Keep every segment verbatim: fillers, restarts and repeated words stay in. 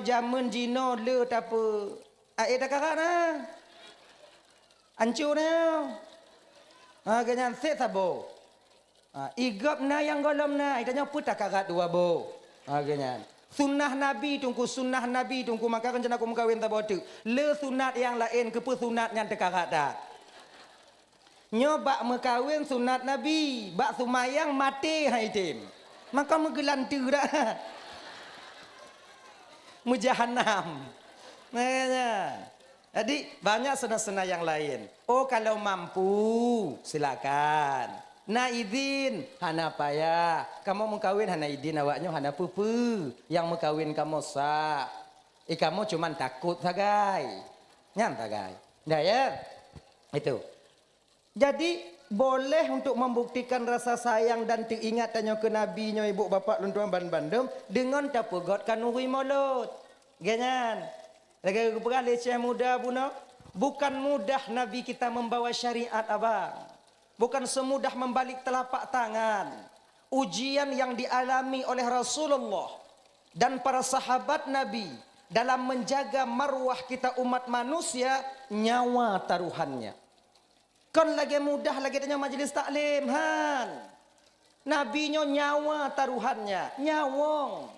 jameun jinoe le tapeu, ae takarat na. Ancu na. Ha, geuh nyan seb saboh. Ha, i gob na nyang gohlom na, i tanyoe peue takarat dua boh. Ha, geuh nyan. Sunnah Nabi Teungku, sunnah Nabi Teungku, maka rencana ku meukawen saboh teuk. Le sunat nyang laén, keupeue sunat nyan teukarat that. Nyoe bak meukawen sunat Nabi, bak seumayang maté hai tem. Maka meugeulanteue dak. Meujahanam. Nah, nyan. Jadi, banyak sena-sena nyang laén. Oh, kalau mampu, silakan. Na idin, hana payah. Kamoe meukawen hana idin awaknyoe hana peue-peue. Nyang meukawen kamoe sah. Eh, kamoe cuman takot sagai. Nyan sagai. Dah ya? Itu. Jadi, boleh untuk membuktikan rasa sayang dan teuingat tanyoe keu Nabi nyoe, ibu bapak lôn tuan ban bandum, deungon tapeugöt khanuri mulod. Geuh nyan. Lagèe geupeugah lé Syekh Muda bunoe, bukan mudah Nabi kita membawa syariat, abang. Bukan semudah membalik telapak tangan. Ujian yang dialami oleh Rasulullah dan para sahabat Nabi dalam menjaga marwah kita umat manusia, nyawa taruhannya. Kon lagèe mudah lagèe tanyoe majlis taklim, han. Nabi nyoe nyawa taruhannya, nyawöng.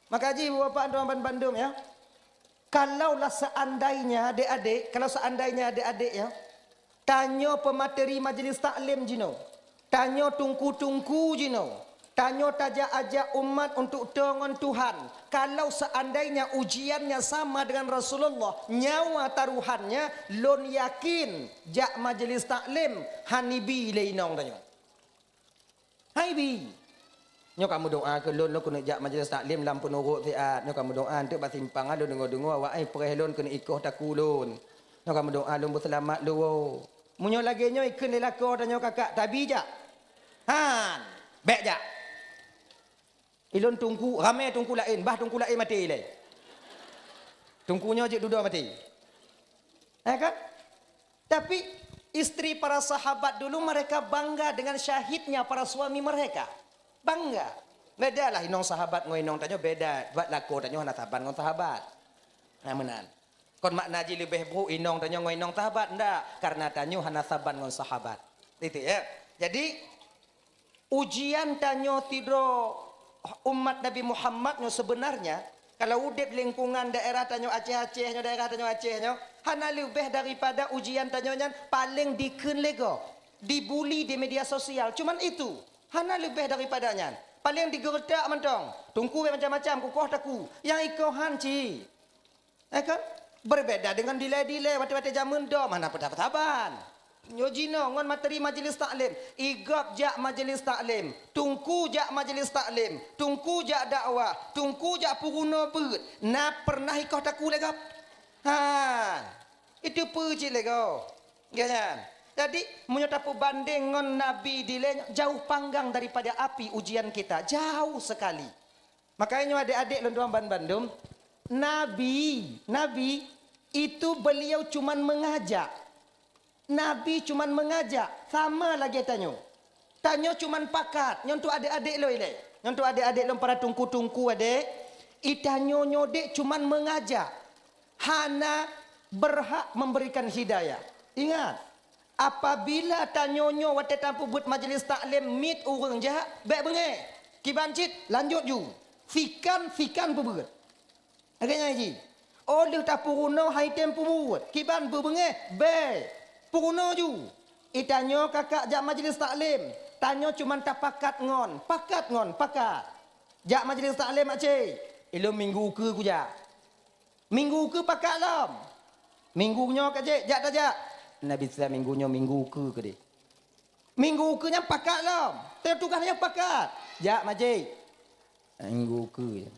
Maka jih, ibu bapak, tuan ban bandum, ya. Kalaulah seandainya, adik-adik, kalau seandainya, adik-adik, ya, tanyoe peumateri majlis taklim jinoe, tanyoe teungku-teungku jinoe, tanyoe tajak-ajak umat untuk toe ngon Tuhan, kalau seandainya ujiannya sama dengan Rasulullah, nyawa taruhannya, lôn yakin jak majlis taklim hana ibi lé inong tanyoe. Hai bi. Nyoe kamoe doa keu lôn, lôn keuneuk jak majlis taklim lam peunurot siat. Nyoe kamoe doa, eunteuk bak simpang lôn deungoe-deungoe awak ai preh lôn keuneuk ikoh takue lôn. Nyoe kamoe doa lôn beuseulamat lôn. Meunyoe lagèe nyoe ikheun lé lakoe tanyoe kakak, tabi jak? Han, bèk jak. Ilôn teungku, ramè teungku laén, bah teungku laén maté ilèe. Teungku nyoe jeuet dudoe maté. Eh kan? Tapi istri para sahabat dulu mereka bangga dengan syahidnya para suami mereka. Bangga. Bedalah inong sahabat ngon inong tanyoe beda. Buat lakoe tanyoe hana saban ngon sahabat. Nah, meunan. Kon makna jih leubeh brôk inong tanyoe ngon inong sahabat, ndak. Karena tanyoe hana saban ngon sahabat. Itu ya. Jadi, ujian tanyoe sidroe umat Nabi Muhammad nyoe sebenarnya, kalau udép lingkungan daerah tanyoe Aceh-Aceh nyoe, daerah tanyoe Aceh nyoe, hana leubeh daripada ujian tanyoe nyan paleng dikheun lé gob, dibuli di media sosial. Cuman itu, hana leubeh daripada nyan. Paleng digeuretak mantong. Teungku bèk macam-macam, kukoh takue. Nyang ikoh han cit. Eh kan? Berbeda dengan dilèe-dilèe watèe-watèe jameun dom hana peue saban. Nyoe jinoe ngon materi majlis taklim, i gob jak majlis taklim, teungku jak majlis taklim, teungku jak dakwah, teungku jak peurunoe beuet, na pernah ikoh takue lé gob? Ha, itu peue cit lé gob. Geuh nyan. Jadi, meunyoe tapeubandeng ngon Nabi dilèe nyoe, jauh panggang daripada api ujian kita, jauh sekali. Makanya nyoe adék-adék lôn tuan ban bandum, Nabi, Nabi itu beliau cuman mengajak. Nabi cuman mengajak, sama lagèe tanyoe. Tanyoe cuman pakat, nyoe untuk adék-adék lôn ilèe. Nyoe untuk adék-adék lôn para teungku-teungku adék, i tanyoe nyoe dek cuman mengajak. Hana berhak memberikan hidayah. Ingat, apabila tanyoe nyoe watèe tapeubuet majlis taklim miet ureueng jak, bèk beungèh. Kiban cit, lanjut ju. Sikan, sikan peubeuet. Lagèe nyan jih. Oh lheueh tapeurunoe hai tem peubuet. Kiban beubeungèh, bèk. Peurunoe ju. I tanyoe kakak jak majlis taklim. Tanyoe cuman tapakat ngon, pakat ngon, pakat. Jak majlis taklim, Mak Cik. Ilôn minggu keue kujak. Minggu keue pakat lom. Minggu nyoe ka jeuet, jak tajak. Nabi sa minggu nyoe minggu keue keudeh. Minggu keue nyan pakat lom. Teutugaih nyan pakat. Jak majik. Minggu keue.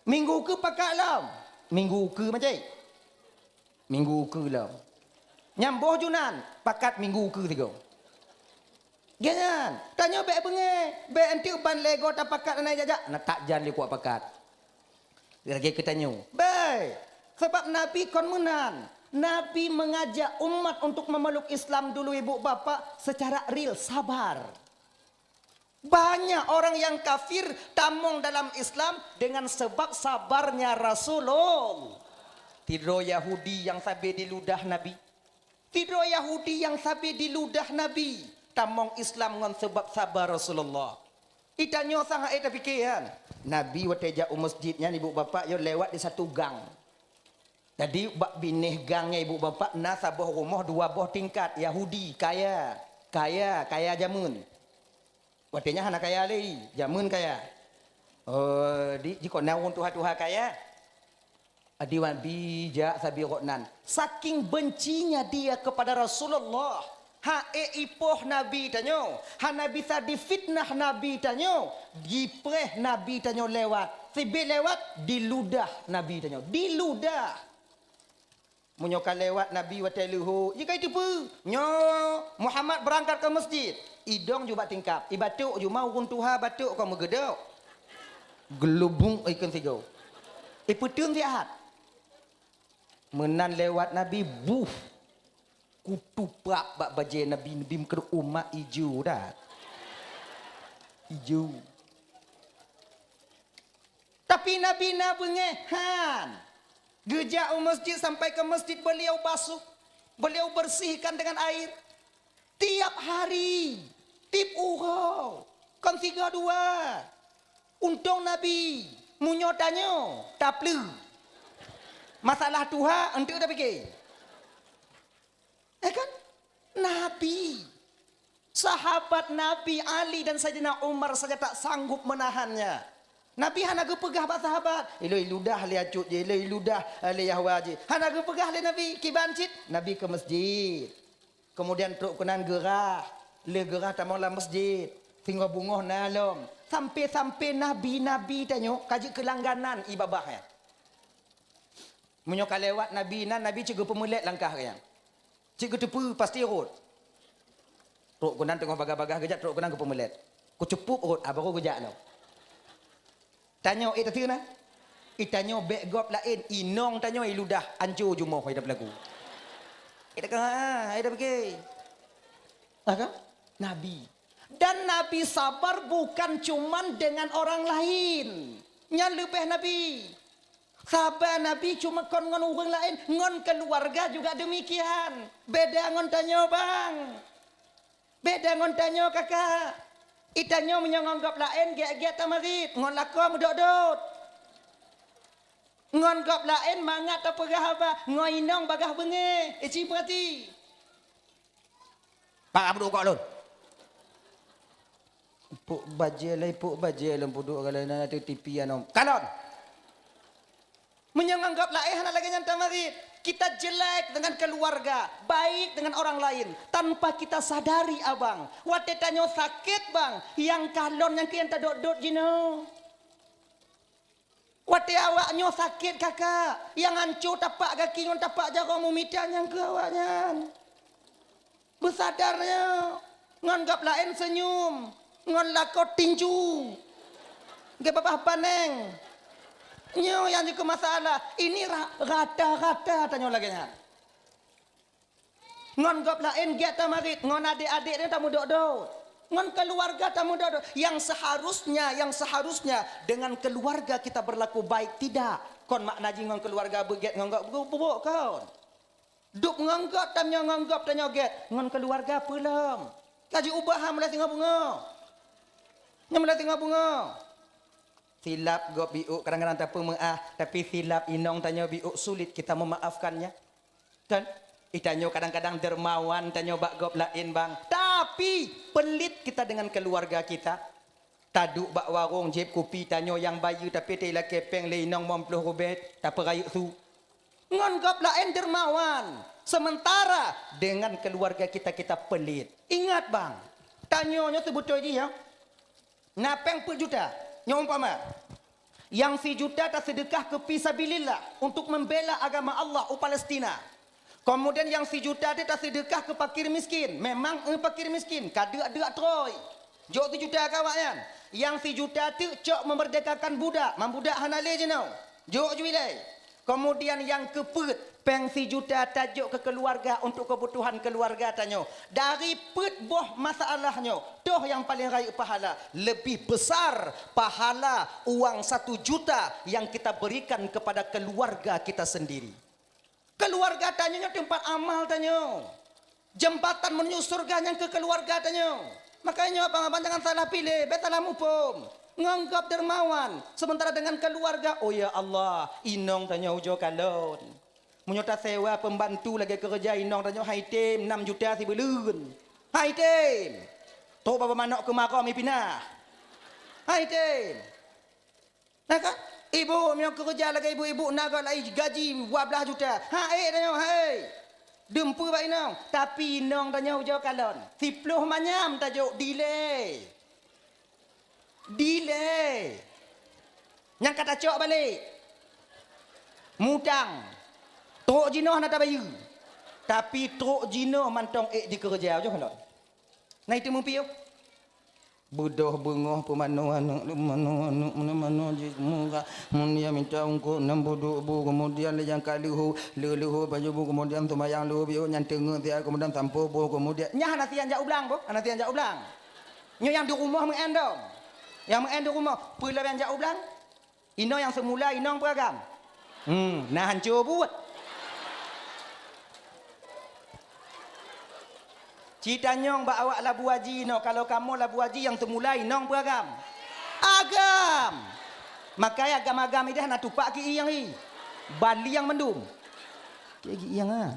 Minggu keue pakat lom. Minggu keue majik. Minggu keue lom. Nyang boh junan pakat minggu keue sigoe. Geuh nyan, tanyoe bèk beungèh, bèk eunteuk ban lego tapakat anai jak-jak, na that jan lé kuat pakat. Lagèe keu tanyoe. Bèk. Sabab Nabi kon meunan. Nabi mengajak umat untuk memeluk Islam dulu, ibu bapak, secara real, sabar. Banyak orang yang kafir tamong dalam Islam dengan sebab sabarnya Rasulullah. Sidroe Yahudi nyang sabe diludah Nabi. Sidroe Yahudi nyang sabe diludah Nabi tamong Islam ngon sebab saba Rasulullah. Itanyoe sang hana tapike nyan. Nabi watée jak u masjid nyan, ibu bapak, yo lewat di satu gang. Jadi, bak binéh gang nyan, ibu bapak, na saboh rumoh dua boh tingkat, Yahudi, kaya, kaya, kaya jameun. Watée nyan hana kaya lé, jameun kaya. Oh, di, jikok na ureuëng tuha-tuha kaya. Adi Nabi jak sabe gobnyan. Saking bencinya dia kepada Rasulullah, hana ipoh Nabi tanyoe, hana bisa difitnah Nabi tanyoe, jipreh Nabi tanyoe lewat. Sibe lewat, diludah Nabi tanyoe. Diludah. Meunyoe ka lewat Nabi watée leuhô, jika itu peue, nyoe Muhammad beurangkat keu masjid. Idong ju bak tingkap, ibatok ju ma ureuëng tuha batok kon meugeudok. Geulubung ikon sigoe. Ipeuteun siat. Meunan lewat Nabi, buh. Kutupak bak bajée Nabi, Nabi meukeureuh umat ijo dah. Ijo. Tapi Nabi na beungéh han. Geujak u masjid, sampai ke masjid beliau basuh, beliau bersihkan dengan air. Tiap hari, tiep uroe, kon sigoe dua. Untông Nabi, meunyoe tanyoe, tapleue. Masalah tuha, enteuk tapike. Eh kan? Nabi. Sahabat Nabi Ali dan Saidina Umar saja tak sanggup menahannya. Nabi hana geupeugah bak sahabat, "Ilée iludah lé acut jih, ilée iludah lé Yahwa jih." Hana geupeugah lé Nabi, kiban cit Nabi ke masjid. Kemudian trok keunan geurah, lé geurah tamong lam masjid. Singoh beungoh na lom. Sampai-sampai nabi-nabi tanyoe ka jeuet keu langganan ié babah nyan. Meunyoe ka lewat nabi nan, nabi cit geupeumeulet langkah geuh nyan. Cit geuteupeue pasti rhot. Trok keunan teungoh bagah-bagah geujak, trok keunan geupeumeulet. Kucupup rhot, ah, baru geujak lom. Tanyoe, eh, tateue na? Eh, tanyoe bék gob laén, inong tanyoe iludah, anco jumoh hai tapeulagu. Eh, takah, hai tapike. Ah, kan? Nabi. Dan Nabi sabar bukan cuman dengan orang lain. Nyan leubeh Nabi. Sabar Nabi cuma kon ngon ureuëng laén, ngon keluarga juga demikian. Beda ngon tanyoe, bang. Beda ngon tanyoe, kakak. Itanyoe meunyoe ngon gob laén, gét-gét tamarit, ngon lakoe meudot-dot. Ngon gob laén mangat tapeugah haba, ngon inong bagah beungéh. Ici peurati. Pak Abdul Kok Lôn. Pok bajée lé, pok bajée lôn puduk galai na tu T V anom. Kalon. Meunyoe ngon gob laén hana lagée nyan tamarit. Kita jelek dengan keluarga, baik dengan orang lain tanpa kita sadari, abang. Watée tanyoe sakét, bang, nyang kalon nyang keu nyang tadot-dot jinoe. Watée awak nyoe sakét, kakak, nyang anco tapak gaki ngon tapak jaroe mumita nyang keu awak nyan. Beusadar nyoe, ngon gob laén seunyum, ngon lakoe tinju. Gé babah paneng. Nyoe nyang jikeu masalah. Ini ra-, rata-rata tanyoe lagée nyan. Ngon gob laén gét tamarit, ngon adék-adék nyoe tameudot-dot. Ngon keluarga tameudot-dot. Yang seharusnya, yang seharusnya dengan keluarga kita berlaku baik, tidak. Kon makna jih ngon keluarga beugét, ngon gob bu-, bubok kon. Dub ngon gob tanyoe, ngon gob tanyoe gét, ngon keluarga peue lom. Ka jiubah mulai singoh beungoh. Nyoe mulai singoh beungoh. Silap gob biuk kadang-kadang tapeumeuáh, tapi silap inong tanyoe biuk sulit kita memaafkannya. Kan? Itanyoe kadang-kadang dermawan tanyoe bak gob laén, bang. Tapi pelit kita dengan keluarga kita. Taduek bak warong jieb kupi tanyoe nyang bayeue, tapi teulakée péng lé inong limong ploh ribée, tapeurayeuk su. Ngon gob laén dermawan, sementara dengan keluarga kita, kita pelit. Ingat, bang, tanyoe nyoe seubeutôi jih, ya. Na péng peuet juta, nyoe umpama. Nyang sijuta taseudeukah keu fi sabilillah, untuk membela agama Allah u Palestina. Kemudian nyang sijuta teuh taseudeukah keu fakir miskin. Memang, eh, fakir miskin, ka deuk-deuk trôi. Jok sijuta keu awaknyan. Nyang sijuta teuk cok memerdekakan budak, mam budak hana lé jinoe. Jok ju ilée. Keumudian nyang keupeuet, péng sijuta tajok keu keuluwarga untuk keubutuhan keuluwarga tanyoe. Dari peuet boh masalah nyoe, toh nyang paleng rayeuk pahala, leubeh besar pahala uang satu juta yang kita berikan kepada keluarga kita sendiri. Keuluwarga tanyoe nyoe teumpat amal tanyoe. Jeumbatan meunyoe syeuruga nyan keu keuluwarga tanyoe. Makajih nyoe abang-abang jangan salah piléh, bék salah muphom. Ngon gob dermawan, sementara dengan keuluwarga, oh ya Allah, inong tanyoe ujoe kalon. Meunyoe tasewa peumbantu lagée keureuja inong tanyoe hai tem nam juta sibuleuen. Hai tem. Trok babah manok keumarôm ipinah. Hai tem. Nah kan? Ibu meunyoe keureuja lagée ibu-ibu na gob lai gaji dua blaih juta. Ha ék tanyoe, hai. Dumpeue bak inong, tapi inong tanyoe ujoe kalon. Siploh manyam tajok dilée. Dilée. Nyang ka tacok balek. Mutang. Trok jinoe hana tabayeue. Tapi trok jinoe mantong ék jikeureuja ujoe kalon. Na itu mupiôh. Beudoh beungoh peumanoe aneuk, peumanoe aneuk, peumanoe jih muka, mun dia minta ungkot nam buduk bu, kemudian lé nyang ka leuhô, leuh leuhô baju bu, kemudian seumayang leuhô biôh nyan teungeut siat, kemudian sampoe boh, kemudian nyan hana sian jak u blang boh, hana sian jak u blang. Nyoe nyang di rumoh meu'en dong. Nyang meu'en di rumoh, peue lom nyang jak u blang? Inong nyang seumula inong peue agam? Hmm, na hanco buet. Ci tanyong bak awak Labu Aji inoe, kalau kamoe Labu Aji nyang seumula inong peue agam? Agam. Makajih agam-agam ideh na tupak ki ieng i. Bali nyang mandum. Ki ieng ah.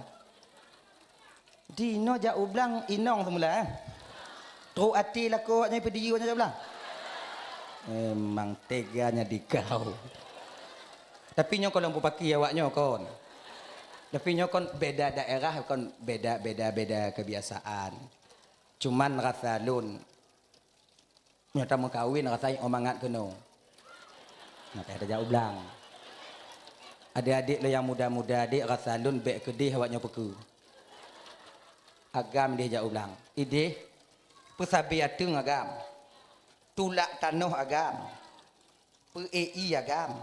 Di inoe jak u blang inong seumula, eh. Trok até lakoe awaknyan peudiyeu awaknyan jak u blang. Memang teganya dikau. Tapi nyoe kon lôn peupaki awaknyoe kon. Tapi nyoe kon beda daerah, kon beda, beda, beda kebiasaan. Cuman rasa lôn, nyoe tameukawen rasa nyoe mangat keunoe. Nah, payah tajak u blang. Adik-adik lôn nyang muda-muda, adik rasa lôn bék keudeh awaknyoe peukeue. Agam ideh jak u blang. Ideh, peusabe ateueng agam. Tulak tanoh agam. Peu-ék ié agam.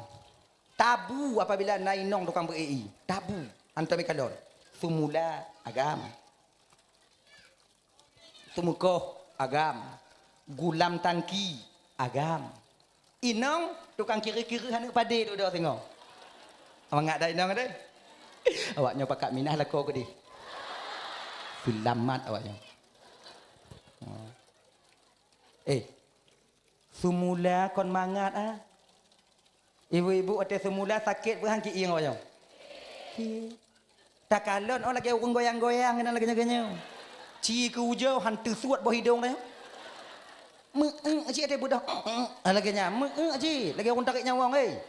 Tabu apabila na inong tukang peu-ék ié. Tabu. Hantom ikalon. Seumula agam. Teumeukoh agam, gulam tangki agam. Inong tukang kiri-kiri aneuk padé dudoe singoh. Mangat dah inong deh. Awaknyoe pakat minah lakoe keudeh. Seulamat awaknyoe. Eh, seumula kon mangat ah. Ibu-ibu watée seumula sakét peuhan ki ieng awaknyoe. Takalon oh lagée ureuëng goyang-goyang keunan lagée nyoe. Ci keu ujoe han teusuet boh idong teh. Meu-eu cit watée beudoh. Ah, lagée nyan, meu-eu cit lagée ureuëng tarék nyawöng, hei.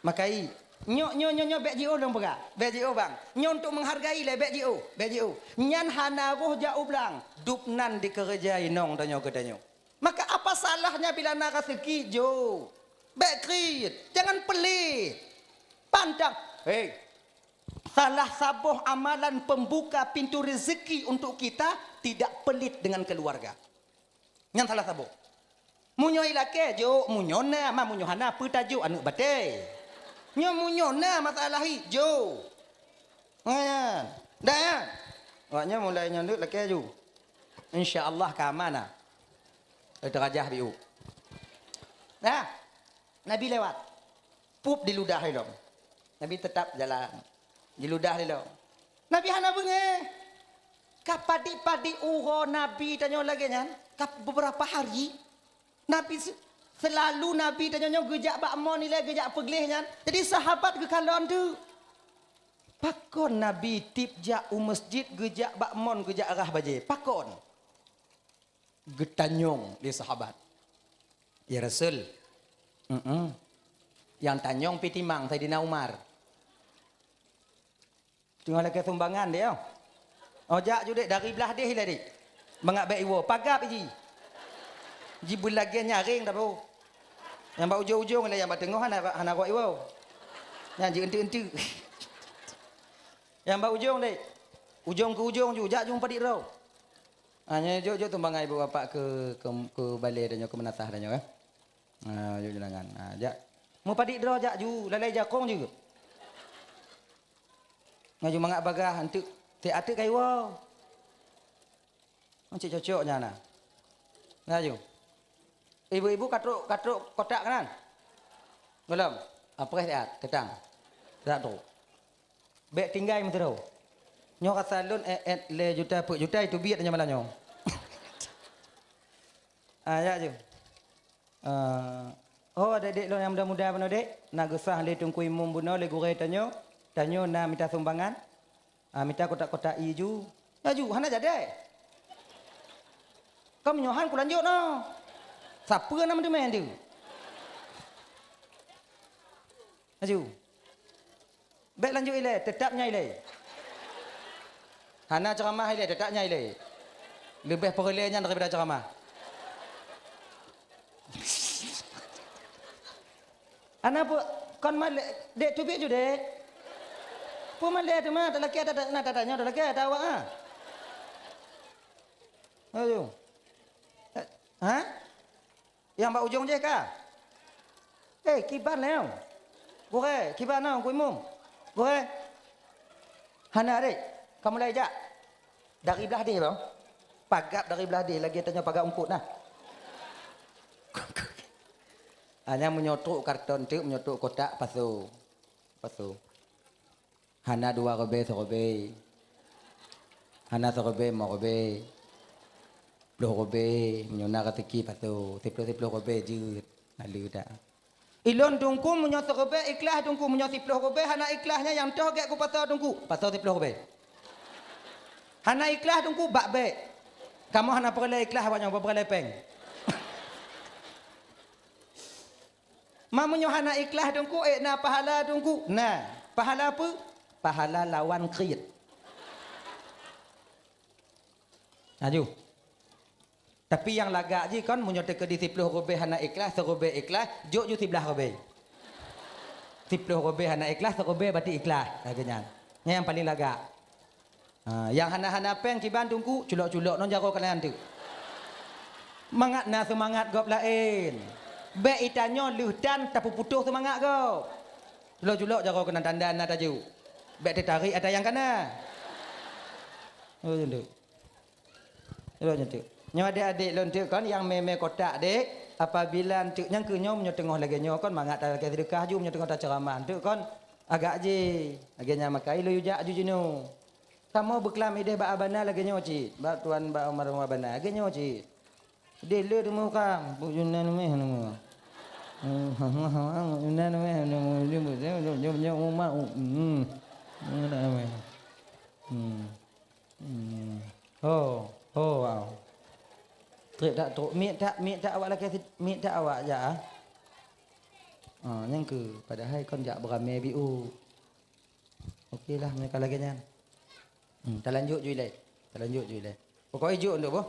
Makai, nyoe, nyoe, nyoe, nyoe bék jiôh lôn peugah. Bék jiôh bang. Nyoe untuk menghargai lé, bék jiôh, bék jiôh. Nyan hana roh jak u blang. Dub nan dikeureuja inong tanyoe keu tanyoe. Maka apa salahnya bila na raseuki? Jo. Bék kriet, jangan pelit. Pantang. Hei, salah saboh amalan pembuka pintu rezeki untuk kita tidak pelit dengan keluarga. Nyan salah saboh. Meunyoe ilakée, jok. Meunyoe na, ma meunyoe hana, peue tajok aneuk batée. Nyoe meunyoe na masalah hi, jok. Nyan. Dah nyan. Awaknyan mulai nyoe leuet lakée ju. Insya Allah ka aman na. Teutajah biu. Nah, Nabi lewat. Pup diludah ilong. Nabi tetap jalan. Diludah ilong. Nabi hana beungéh. Ka padit-padit uroe Nabi tanyoe lagée nyan, ka beberapa hari. Nabi se-, selalu Nabi tanyoe nyoe geujak bak mon ilée geujak peugleh nyan. Jadi sahabat geukalon teuk. Pakon Nabi tiep jak u masjid geujak bak mon geujak rhah bajée? Pakon? Geutanyong lé sahabat. Ya Rasul, mm-mm. Nyang tanyong pih timang Saidina Umar. Teungoh lakée sumbangan deh, oh. Oh, jak ju dek dari blah deh ilée dek. Mangat bék iwoe, pagab iji. Ji beulagée nyaréng dah bro. Nyang bak ujong-ujong ilée nyang bak teungoh hana, hana rot iwoe. Nyang ji enteuk-enteuk. Nyang bak ujong dek. Ujong keu ujong ju, jak ju padit droe. Ha, nyoe jok-jok sumbangan ibu bapak keu, keu, keu balée tanyoe, keu meunasah tanyoe, eh. Ha, jok jeulangan. Ha, jak. Meupadit droe jak ju, lalai jakong ju. Laju mangat bagaih, anteuk, si ateueh kayue. Cit cocok nyan na. Laju. Ibu-ibu ka trok, ka trok kotak keunan? Gohlom. Ah, preh siat, keutang. Siat trok. Bèk tinggai meusidroe. Nyoe rasa lôn, eh, eh, lhèe juta, peuet juta, itu biet nyoe malam nyoe. Ah, ya, ju. Ah, oh, adék-adék lôn nyang muda-muda bunoe, Dek, na geusah lé Teungku Imum bunoe lé gurèe tanyoe, tanyoe na mita sumbangan. Ah, mita kotak-kotak ie ju. Laju, hana jadi. Ka meunyoe han kulanjut noh. Sapeue na meuteumèe tu? Laju. Bèk lanjut ilèe, teutap nyan ilèe. Hana ceuramah ilèe, teutap nyan ilèe. Leubeh peureulèe nyan daripada ceuramah. Hana peue, kon malèe, Dek, teubiet ju, Dek. Peue malèe teuma, talakèe ata, na tatanyong talakèe ata awak, ha? Ayo. Eh, ha? Nyang bak ujong jih ka? Eh, kiban lé nyoe. Gurèe, kiban nyoe, Teungku Imum. Gurèe. Hana, Dek. Ka mulai jak. Dari blah deh, bang. Pagat dari blah deh, lagèe tanyoe pagat eungkôt nah. Hana meunyoe trok karton teuk, meunyoe trok kotak, pasoe. Pasoe. Hana dua ribèe, siribèe. Hana siribèe, limong ribèe. Ploh ribèe, meunyoe na raseuki pasoe. Siploh, siploh ribèe jeuet. Haleue dak. Ilôn Teungku, meunyoe siribèe ikhlas Teungku, meunyoe siploh ribèe hana ikhlas nyan nyang toh gèt kupasoe Teungku. Pasoe siploh ribèe. Hana ikhlas Teungku, bak bèk. Kamoe hana peureulèe ikhlas awak nyoe, peureulèe pèng. Ma meunyoe hana ikhlas Teungku, ék na pahala Teungku? Na. Pahala peue? Pahala lawan kriet. Laju. Tapi nyang lagak jih kon, meunyoe teukeudi siploh ribèe hana ikhlas, siribèe ikhlas, jok ju siblaih ribèe. Siploh ribèe hana ikhlas, siribèe bacut ikhlas. Lagèe nyan. Nyan nyang paleng lagak. Ha, nyang hana-hana pèng kiban Teungku, culok-culok non jaroe keunan teuk. Mangat na seumangat gob laén. Bèk itanyoe lheueh tan tapeuputoh seumangat gob. Culok-culok jaroe keunan tanda na taju. Bèk teutarek ata nyang kana. Oh, teuk. Culok nyan teuk. Nyoe adék-adék lôn teuk kon nyang mè-mè kotak, Dek. Apabila teuk nyang keu nyoe, nyoe teungoh lagèe nyoe kon mangat talakèe seudeukah ju, nyoe teungoh taceuramah teuk kon agak jih. Lagèe nyan maka ilôn yue jak ju jinoe. Kamoe beuklam idéh bak Abana lagèe nyoe cit, bak tuan bak almarhum Abana lagèe nyoe cit. Deh le teumeuka, bu Yunan meh nama. Yunan meh nama, dia bu dia dia dia umat. Hmm. Yunan meh. Hmm. Hmm. Oh, oh wow. Trép tak trok, miet tak, miet tak awak lakèe sit, miet tak awak jak ah. Ah, nyang keu padahai kon jak beramè biu. Oke lah, meunyoe ka lagèe nyan. Hmm, talanjut ju ilèe. Talanjut ju ilèe. Pokok ijok untuk boh.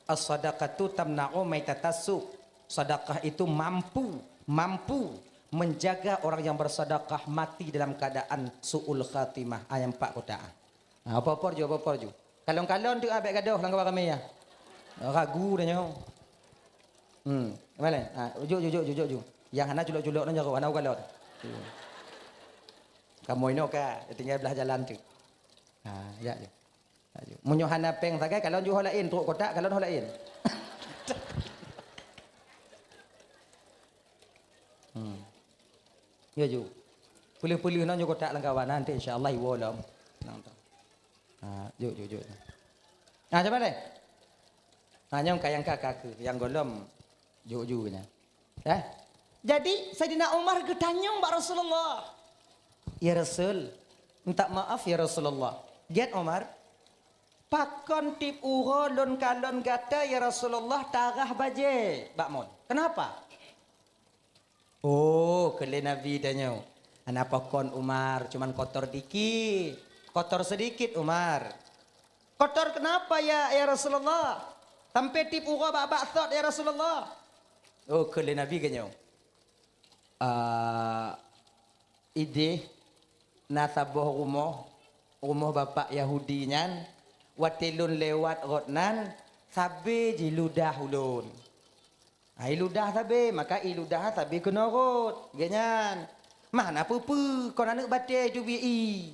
As-sadaqatu tamna'u maitatassu. Sedekah itu mampu, mampu menjaga orang yang bersedekah mati dalam keadaan su'ul khatimah. Ayat empat kotak. Ha, apa-apa ju, apa-apa ju. Kalon-kalon tu abek gadoh lam kawan ramai ya. Ragu dah nyoe. Hmm, mana? Ha, ujuk, ujuk, ujuk, ujuk. Yang hana culok-culok nang jaroe, hana ugalon. Kamoe inoe ka tinggai blah jalan tu. Ha, ya, ya. Ha, ya. Meunyoe hana péng sagai, kalon ju ho laén, trok kotak, kalon ho laén. Hmm. Ya, ju. Peuleuh-peuleuh nang ju kotak lam kawan, nanti insya Allah iwoe lom. Nang tu. Ha, ju, ju, ju. Ha, cuba deh. Ha, nyang ka, nyang ka, ka keu, nyang gohlom. Ju, ju nyan. Eh? Jadi, Saidina Umar geutanyong bak Rasulullah, "Ya Rasul, minta maaf ya Rasulullah. Gét Umar, pakon tiep uroe lôn kalon gata ya Rasulullah tarah bajée bak mon? Kenapa?" Oh, keu lé Nabi tanyoe, "Hana pakon Umar, cuman kotor dikit. Kotor sedikit Umar." "Kotor kenapa ya, ya Rasulullah? Sampai tiep uroe bak-bak sot ya Rasulullah." Oh, keu lé Nabi geunyoe, "Ah, idéh na saboh rumoh, rumoh bapak Yahudi nyan, watée lôn lewat rot nan, sabe jiludah ulôn." Ai ludah sabe, maka i ludah sabe keunoe rot. Gét nyan. Mah na peue-peue, kon aneuëk batée teubiet i.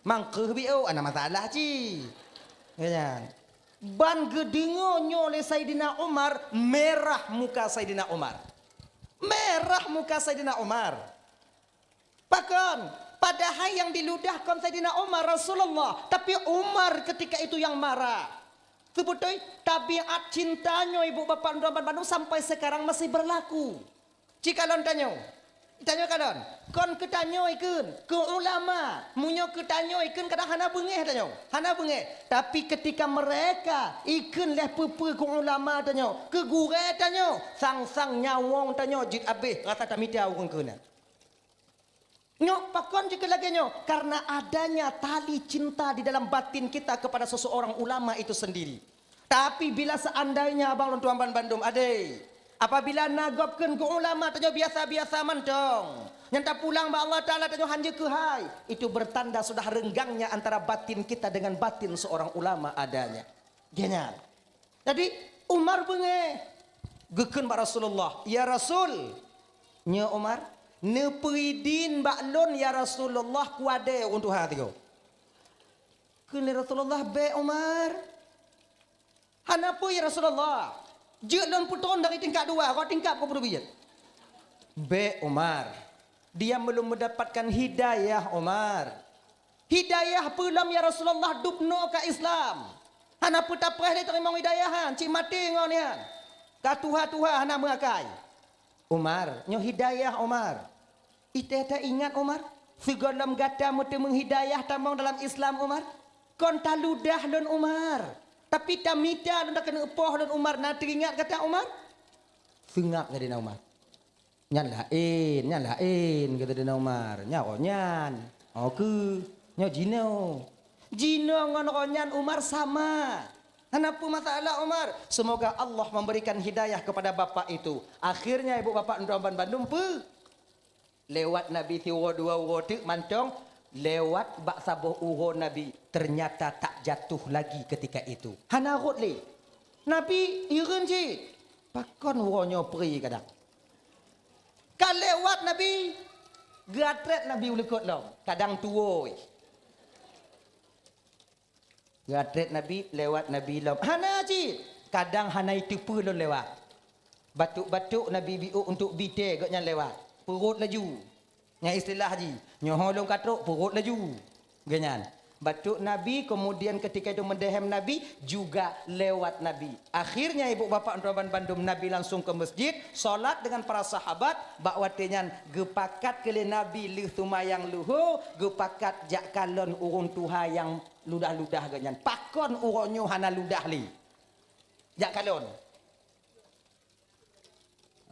Mangkeuh biôh, hana masalah cit. Ya kan? Ban geudeungoe nyoe lé Saidina Umar, merah muka Saidina Umar. Merah muka Saidina Umar. Pakon? Padahai nyang diludah kon Saidina Umar, Rasulullah, tapi Umar ketika itu yang marah. Seubeutôi tabiat cinta nyoe ibu bapak droe ban bandum sampai sekarang masih berlaku. Cikalon tanyoe, tanyoe kalon, kon keu tanyoe ikheun, keu ulama. Meunyoe keu tanyoe ikheun kadang hana beungéh tanyoe, hana beungéh. Tapi ketika mereka ikheun lé peue-peue keu ulama tanyoe, keu gurée tanyoe, sang-sang nyawöng tanyoe jeuet abéh rasa tamita ureuëng keu nyan. Nyoe pakon jeuet lagée nyoe? Karena adanya tali cinta di dalam batin kita kepada seseorang ulama itu sendiri. Tapi bila seandainya abang lôn tuan ban bandum adé, apabila na gob kheun keu ulama tanyoe biasa-biasa mantong, nyang tapulang bak Allah Taala tanyoe hanjeuet keuhai, itu bertanda sudah renggangnya antara batin kita dengan batin seorang ulama adanya. Dia nyan. Jadi Umar beungéh geukheun bak Rasulullah, "Ya Rasul, nyoe Umar, neupeuidin bak lôn ya Rasulullah kuadée ureuëng tuha tigo." Kheun lé Rasulullah, "Bék Umar." "Hana peue ya Rasulullah. Jeuet lôn peutrön dari tingkat dua, rot tingkat peubiet." "Bék Umar. Dia belum mendapatkan hidayah Umar." "Hidayah peue lom ya Rasulullah, dubnoe ka Islam. Hana peue tapreh lé teurimong hidayah nyan, cit maté ngon nyan. Ka tuha-tuha hana meuakai." "Umar, nyoe hidayah Umar. Itée taingat Umar, sigohlom gata meuteumeung hidayah tamong dalam Islam Umar. Kon taludah lôn Umar, tapi tamita lôn takeuneuk poh lôn Umar, na teuingat gata Umar?" Seungab Saidina Umar. "Nyan laén, nyan laén," kata Saidina Umar. "Nyan oh nyan. Oh keu, nyoe jinoe." Jinoe ngon roh nyan Umar sama. "Hana peue masalah Umar. Semoga Allah memberikan hidayah kepada bapak itu." Akhirnya ibu bapak droe ban bandum peu? Lewat Nabi siuroe dua uroe teuk mantong, lewat bak saboh uroe Nabi, ternyata tak jatuh lagi ketika itu. Hana rhot lé. Nabi hireuen cit. Pakon uroe nyoe pri kadang. Ka lewat Nabi, geuatrét Nabi u likot lom, kadang tuwoe. Geuatrét Nabi, lewat Nabi lom. Hana cit. Kadang hana iteupeue lôn lewat. Batuk-batuk Nabi biôk untuk bi tée gobnyan lewat. Peurot laju. Nyang istilah jih, nyoe ho lôn ka trok, peurot laju. Gobnyan. Batuk Nabi, kemudian ketika itu meudehem Nabi, juga lewat Nabi. Akhirnya ibu bapak droe ban bandum, Nabi langsung ke masjid, salat dengan para sahabat, bak watée nyan geupakat keu lé Nabi lheueh seumayang luho, geupakat jak kalon ureuëng tuha nyang ludah-ludah gobnyan. Pakon uroe nyoe hana ludah lé? Jak kalon.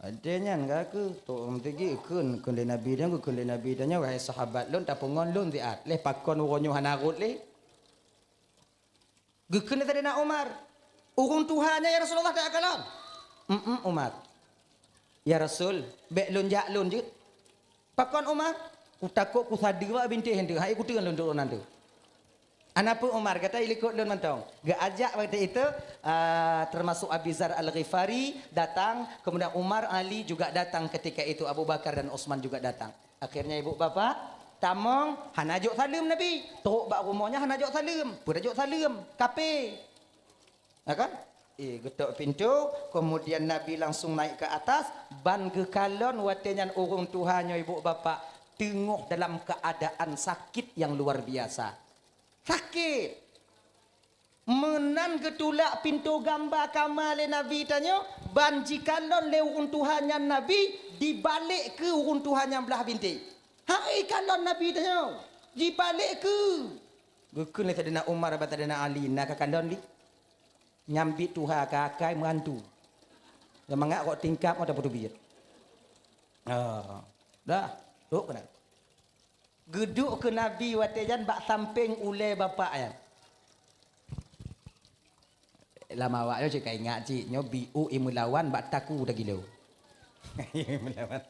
Watée nyan ka keu tok meuteugi kheun, kheun lé Nabi nyan, kheun lé Nabi nyan, "Wahai sahabat lôn, tapeungon lôn siat. Lé pakon uroe nyoe hana rhot lé?" Geukheun lé Saidina Umar, "Ureuëng tuha nyan ya Rasulullah, takalon." "Em-em Umar. Ya Rasul, bék lôn jak lôn jeuet." "Pakon Umar?" "Kutakot kusadeue bak bintéh nyan teuh, hai kuteun lôn turonan teuh." "Hana peue Umar, gata i likot lôn mantong." Geuajak waktu itu, ah, termasuk Abi Zar Al-Ghifari datang, kemudian Umar, Ali juga datang ketika itu, Abu Bakar dan Utsman juga datang. Akhirnya ibu bapak, tamong, hana jok saleuem Nabi. Trok bak rumoh nyan hana jok saleuem. Peue jok saleuem? Kafé. Ya kan? Eh, geutok pintu, kemudian Nabi langsung naik ke atas, ban geukalon watée nyan ureuëng tuha nyoe ibu bapak teungoh dalam keadaan sakit yang luar biasa. Sakét. Meunan geutulak pintoe gamba kama lé Nabi tanyoe, ban jikalon lé ureuëng tuha nyan Nabi, dibalek keu ureuëng tuha nyan blah bintéh. Hai kalon Nabi tanyoe, jibalek keu. Geukheun lé Saidina Umar bak Saidina Ali, "Na kakalon lé? Nyan biet tuha ka akai meuhantu. Nyang mangat rot tingkap ngon tapeutubiet." Oh, dah, trok keunan. Geuduek keu Nabi watée nyan bak sampéng ulée bapak nyan. Lam awak nyoe cit ka ingat cit, nyoe biôk i meulawan bak taku tagilo. I meulawan.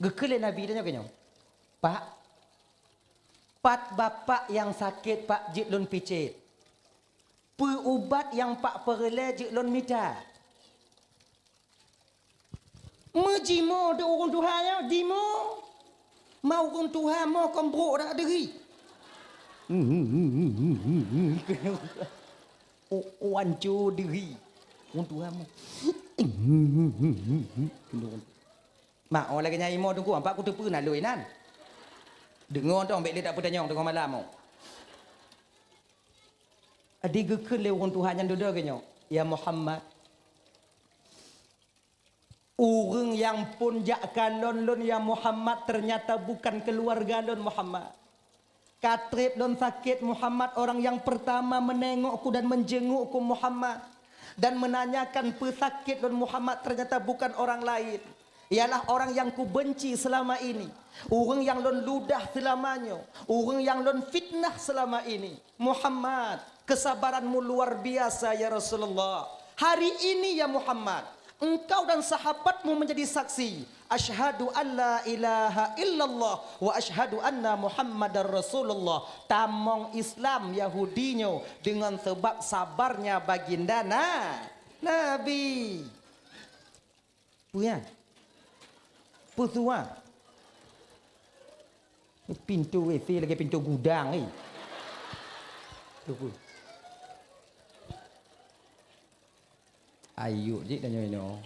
Geukheun lé Nabi tanyoe keu nyoe, "Pak, pat bapak nyang sakét, Pak, jeuet lôn picét? Peue ubat nyang Pak peureulée, jeuet lôn mita?" Meujimoe di ureuëng tuha nyoe, jimoe. Ureuëng tuha mo kon brok dak deuhi. Oh, oh, anco deuhi. Ureuëng tuha mo. Mak, oh, lagée nyan imo teungku, ampak kuteupeue na lôn inan. Deungoe tong bék lé tapeutanyong teungoh malam, oh. Di geukheun lé ureuëng tuha nyan dudoe geuh nyoe, "Ya Muhammad, ureuëng nyang phon jak kalon lôn, ya Muhammad, ternyata bukan keluarga lôn, Muhammad. Ka treb lôn sakét, Muhammad, orang yang pertama menengokku dan menjengukku, Muhammad, dan menanyakan peusakét lôn, Muhammad, ternyata bukan orang lain. Ialah orang yang kubenci selama ini, ureuëng nyang lôn ludah seulama nyoe, ureuëng nyang lôn fitnah seulama ini. Muhammad, kesabaranmu luar biasa, ya Rasulullah. Hari ini, ya Muhammad, engkau dan sahabatmu menjadi saksi. Asyhadu an la ilaha illallah wa asyhadu anna Muhammadar Rasulullah." Tamong Islam Yahudi nyoe deungon sebab sabarnya baginda na-, Nabi. Peue nyan? Peue tuha? Pintoe W C lagée pintoe gudang, eh. Tuh, peue? Ayuk jih tanyoe inoe.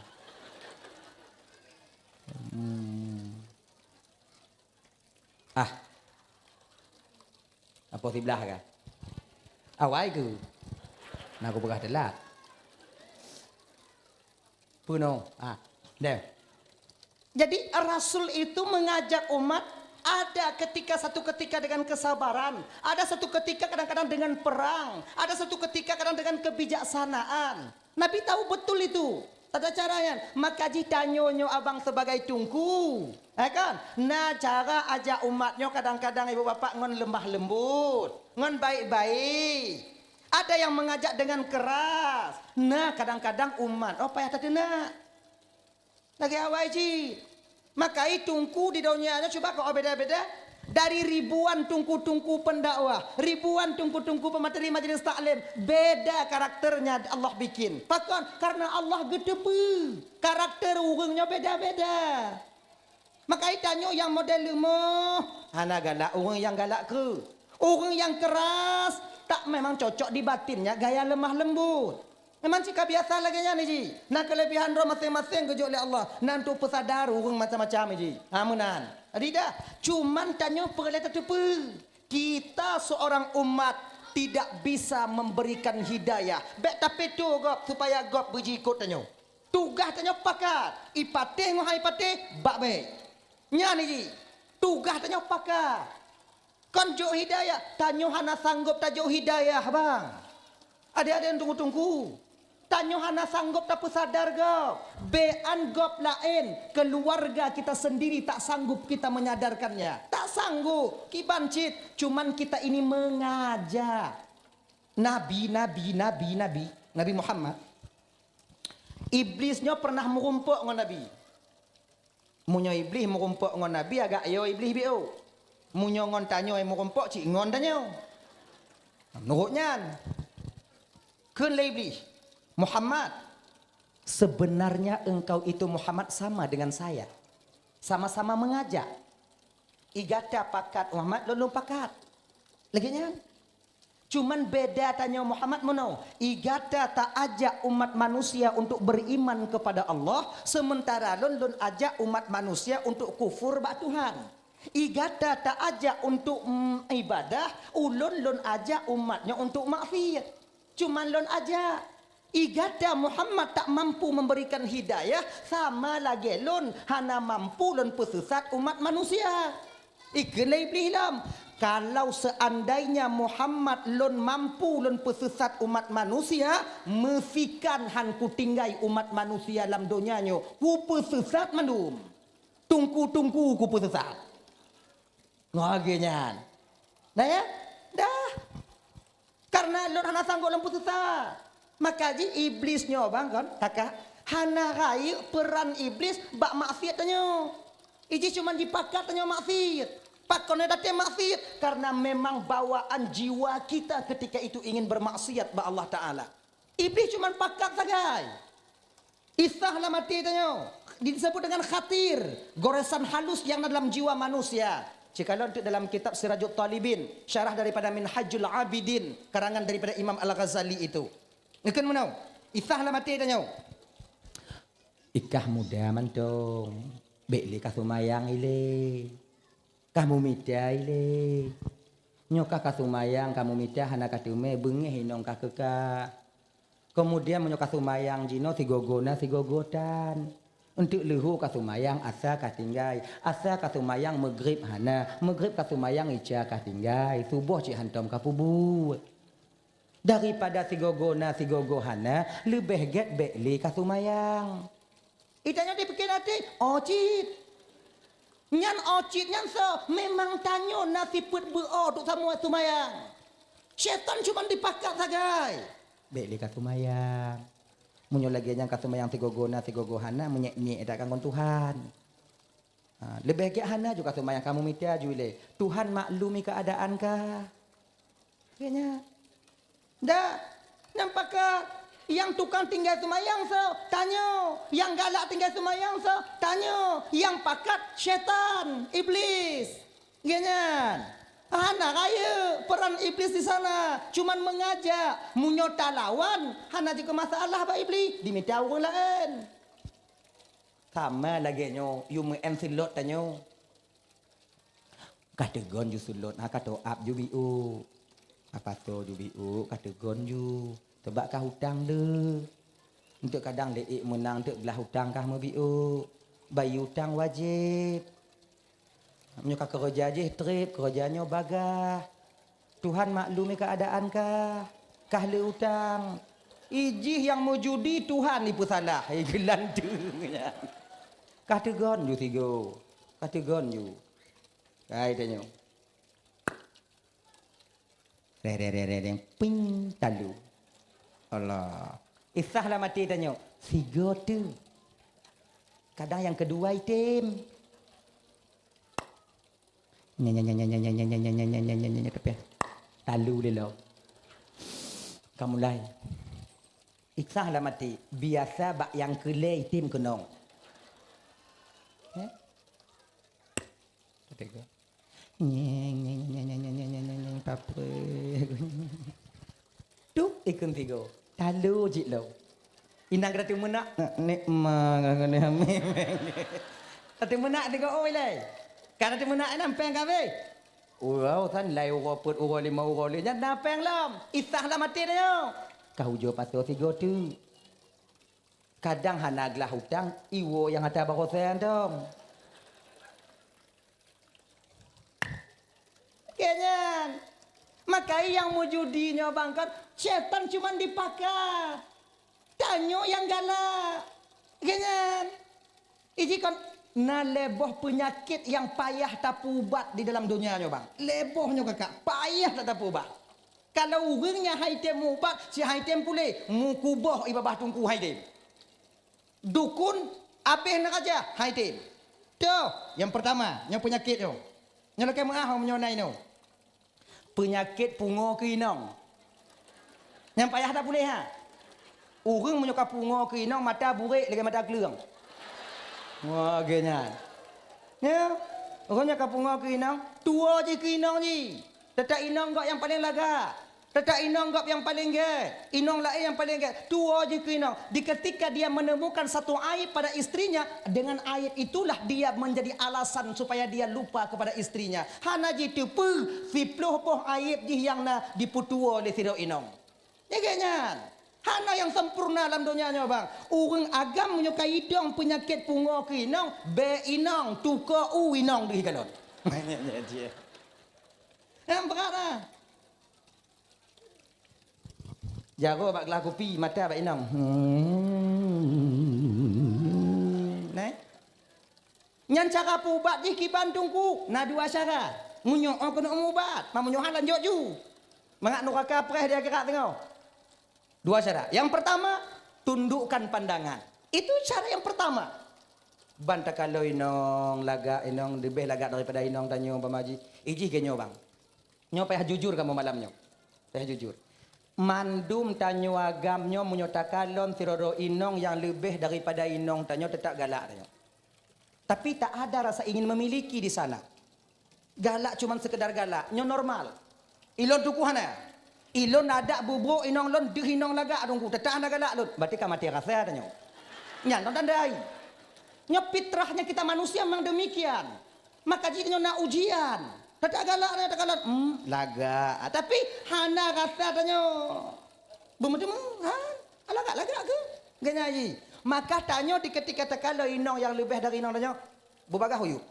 Hmm. Ah. Apa siblah ka? Awai keu? Nah, aku peugah teulat. Peunoh. Ah, deh. Jadi, Rasul itu mengajak umat, ada ketika, satu ketika dengan kesabaran, ada satu ketika kadang-kadang dengan perang, ada satu ketika kadang dengan kebijaksanaan. Nabi tahu betul itu. Tata cara nyan. Maka jih tanyoe nyoe abang sebagai teungku. Eh kan? Na cara ajak umat nyoe kadang-kadang ibu bapak ngon lemah lembut, ngon baik-baik. Ada yang mengajak dengan keras. Na kadang-kadang umat, oh, payah tateunak. Lagée awai jih. Maka i teungku di donya nyoe cuba keu beda-beda. Dari ribuan teungku-teungku pendakwah, ribuan teungku-teungku pemateri majelis taklim, beda karakternya Allah bikin. Pakon? Karena Allah geuteupeue. Karakter ureuëng nyoe beda-beda. Maka i tanyoe nyang model leumoh, hana galak ureuëng nyang galak keu. Ureuëng nyang keras, tak memang cocok di batinnya gaya lemah lembut. Memang cit ka biasa lagée nyan jih. Na keulebihan droe maséng-maséng geujok lé Allah. Na untuk peusadar ureuëng macam-macam jih. Ha, meunan. Jadi dah, cuman tanyoe peureulée tateupeue. Kita seorang umat tidak bisa memberikan hidayah. Bék tapeutô gob supaya gob beujiikot tanyoe. Tugaih tanyoe pakat. I patéh ngon hai patéh, bak bék. Nyan jih. Tugaih tanyoe pakat. Kon jok hidayah, tanyoe hana sanggob tajok hidayah, bang. Adé-adé teungku-teungku, tanyoe hana sanggob tapeusadar gob. Béan gob laén, keluarga kita sendiri tak sanggup kita menyadarkannya. Tak sanggup, kiban cit, cuman kita ini mengajak. Nabi, nabi, nabi, nabi, Nabi Muhammad. Iblis nyoe pernah meurumpok ngon Nabi. Meunyoe Iblih meurumpok ngon Nabi, agak yo Iblih biôh. Meunyoe ngon tanyoe meurumpok, cit ngon tanyoe. Meunurot nyan, kheun lé Iblih, "Muhammad, sebenarnya engkau itu, Muhammad, sama dengan saya. Sama-sama mengajak. I gata pakat, Muhammad, lôn lôn pakat." Lagée nyan. Cuman beda tanyoe Muhammad meunoe, i gata ta ajak umat manusia untuk beriman kepada Allah, sementara lôn, lôn ajak umat manusia untuk kufur bak Tuhan. I gata ta ajak untuk, mm, ibadah, ulôn, lôn ajak umat nyoe untuk maksiat. Cuman lôn ajak. I gata Muhammad tak mampu memberikan hidayah, sama lagée lôn hana mampu lôn peusesat umat manusia. Ikheun lé Iblih lom, "Kalau seandainya Muhammad lôn mampu lôn peusesat umat manusia, meusikan han kutinggai umat manusia lam donya nyoe, kupeusesat mandum. Teungku-teungku kupeusesat." Ngon lagée nyan. Nah ya? Dah. Karena lôn hana sanggob lôn peusesat. Maka jih Iblih nyoe bang kon, takah, hana rayeuk peran Iblih bak maksiat tanyoe. Ijih cuman jipakat tanyoe maksiat. Pakon nyoe datang maksiat? Karena memang bawaan jiwa kita ketika itu ingin bermaksiat bak Allah Taala. Iblih cuman pakat sagai. Isah lam até tanyoe disebut dengan khatir, goresan halus nyang na dalam jiwa manusia. Cikalon teuk dalam kitab Sirajut Talibin, syarah daripada Minhajul Abidin, karangan daripada Imam Al-Ghazali itu. Ngeukheun meunoe, Isah lam até tanyoe. Ikah muda mantong, bèk lé ka seumayang ilée. Ka mumita ilée. Nyoe ka ka seumayang, ka mumita hana ka teumé, beungéh inong ka keukah. Keumudian meunyoe ka seumayang jinoe sigoe-goe na sigoe-goe tan. Eunteuk leuhô ka seumayang asa ka tinggai. Asa ka seumayang meugrib hana. Meugrib ka seumayang ica ka tinggai. Suboh cit hantom ka peubuet. Daripada sigoe-goe na sigoe-goe hana, leubeh gét bèk lé ka seumayang. Itanyoe dipike até, oh cit. Nyan oh cit nyan soe? Memang tanyoe na sifeuet beu-o trok samuai seumayang. Syaitan cuma dipakat sagai. Bèk lé ka seumayang. Meunyoe lagèe nyan ka seumayang sigoe-goe na sigoe-goe hana, meunyék-nyék that ka ngon Tuhan. Ha, leubeh gét hana ju ka seumayang, ka mumita ju ilée. Tuhan maklumi keuadaan kah. Kayaknya. Dah, nyang pakat, nyang tukang tinggai seumayang soe? Tanyoe. Nyang galak tinggai seumayang soe? Tanyoe. Nyang pakat syaitan, iblis. Geuh nyan. Hana rayeuk peran iblis di sana, cuman mengajak. Meunyoe talawan, hana jeuet keu masalah bak iblis, dimita ureueng laén. Sama lagèe nyoe, yue meu'en seulot tanyoe. Ka teugon ju seulot, ha, ka top up ju biôk. Apa soe ju biôk, ka teugon ju. Teubak ka utang le. Eunteuk kadang lé ék meunang, eunteuk glah utang kah meubiôk. Bayeue utang wajéb. Meunyoe ka keureuja jih trép, keureuja nyoe bagaih. Tuhan maklumi keuadaan kah, kah le utang. Ijih nyang meujudi Tuhan ipeusalah, eh, geulanteue nyan. Kah teugon ju sigoe, kah teugon ju. Hai tanyoe. Re, re, re, re, re, ping, talu. Allah. Isah lam até tanyoe, sigoe teuh. Kadang nyang keudua item. Nya, nya, nya, tapi talu lé lom. Ka mulai. Isah lam até, biasa bak nyang keu lhèe item keunong. Eh? Kata gua. Nyeng, nyeng, nyeng, papa. Tu ikun tigo. Talu jih lo. Inang kata teumeunak, nek ma ngene hamil. Kata teumeunak tigo oi lai. Kata teumeunak enam peng kabe. Urau san lai uroe peuet uroe lima uroe lé nyan na peng lom. Isah lam até nyoe. Kah ujoe pasoe tigo tu. Kadang hana glah utang, iwoe nyang ata baroe santong. Keu nyan. Maka nyang meujudi nyoe bang kan, setan cuman dipakat. Tanyoe nyang galak. Keu nyan. Iji kan na lhèe boh peunyakét nyang payah tapeuubat di dalam donya nyoe bang. Lhèe boh nyoe kakak, payah that tapeuubat. Kalau ureueng nyang hai tem meuubat, si hai tem puléh, meukuboh i babah teungku hai tem. Dukun abéh neuraja hai tem. Toh, nyang peurtama, nyang peunyakét nyoe. Nyoe lakèe meuah meunyoe na inoe. Peunyakét pungoe keu inong. Nyang payah that puléh ha. Ureueng meunyoe ka pungoe keu inong mata burék lagèe mata kleueng. Wah, lagèe nyan. Ya, ureueng nyang ka pungoe keu inong, tuwoe jih keu inong jih. Teutap inong gob nyang paleng lagak. Teutap inong gob nyang paleng gèt. Inong laén nyang paleng gèt. Tuwoe jih keu inong. Di ketika dia menemukan satu aib pada istrinya, dengan aib itulah dia menjadi alasan supaya dia lupa kepada istrinya. Hana jiteupeue, siploh boh aib jih nyang na jipeutuwoe lé sidroe inong. Nyan gèt nyan. Hana nyang sempurna lam donya nyoe bang. Ureueng agam meunyoe ka idong peunyakét pungoe keu inong, bèk inong, tukoe u inong deuh kalon. Nyan, nyan, nyan. Nyang brat ah. Jaroe bak glah kupi, mata bak inong. Hmm. Neh. Nyan cara peuubat jih kiban teungku, na dua cara. Meunyoe oh keuneuk meuubat, ma meunyoe hana lanjut ju. Mangat nuraka preh di akhirat teungoh. Dua cara. Yang pertama, tundukkan pandangan. Itu cara yang pertama. Ban takalon inong, lagak inong, leubeh lagak daripada inong tanyoe bamaji. Ijih keu nyoe bang. Nyoe payah jujur kamoe malam nyoe. Payah jujur. Mandum tanyoe agam nyoe meunyoe takalon sidroe inong nyang leubeh daripada inong tanyoe, teutap galak tanyoe. Tapi tak ada rasa ingin memiliki di sana. Galak cuman sekedar galak, nyoe normal. Ilôn Teungku hana. Ilôn adak bubuk inong lôn deuh inong lagak Teungku, teutap hana galak lôn. Berarti ka maté rasa tanyoe. Nyan lôn tandai. Nyoe fitrahnya kita manusia memang demikian. Maka jih nyoe na ujian. Teutap galak, teutap galak, hmm, lagak. Tapi hana rasa tanyoe. Beumeuteumé, ha? Lagak-lagak ke? Geunya jih. Maka tanyoe di ketika takalon inong nyang leubeh dari inong tanyoe, beubagaih uyueb.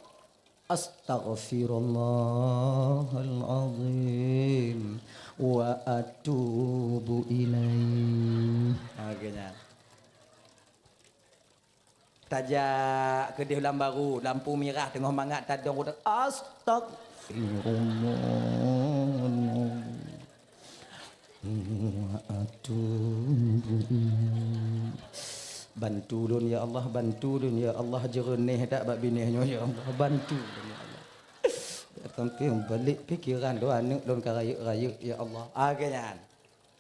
Astaghfirullahalazim wa atubu ilaih. Ha, geunya. Tajak keudeh lam baru, lampu mirah teungoh mangat tadong udah, "Astagfirullah. Wa atubu ilaih. Bantu lôn ya Allah, bantu lôn ya Allah, jeureuneh that bak binéh nyoe ya Allah, bantu lôn ya Allah." Sampai balik pikiran lôn, aneuk lôn ka rayeuk-rayeuk ya Allah. Ah, geuh nyan.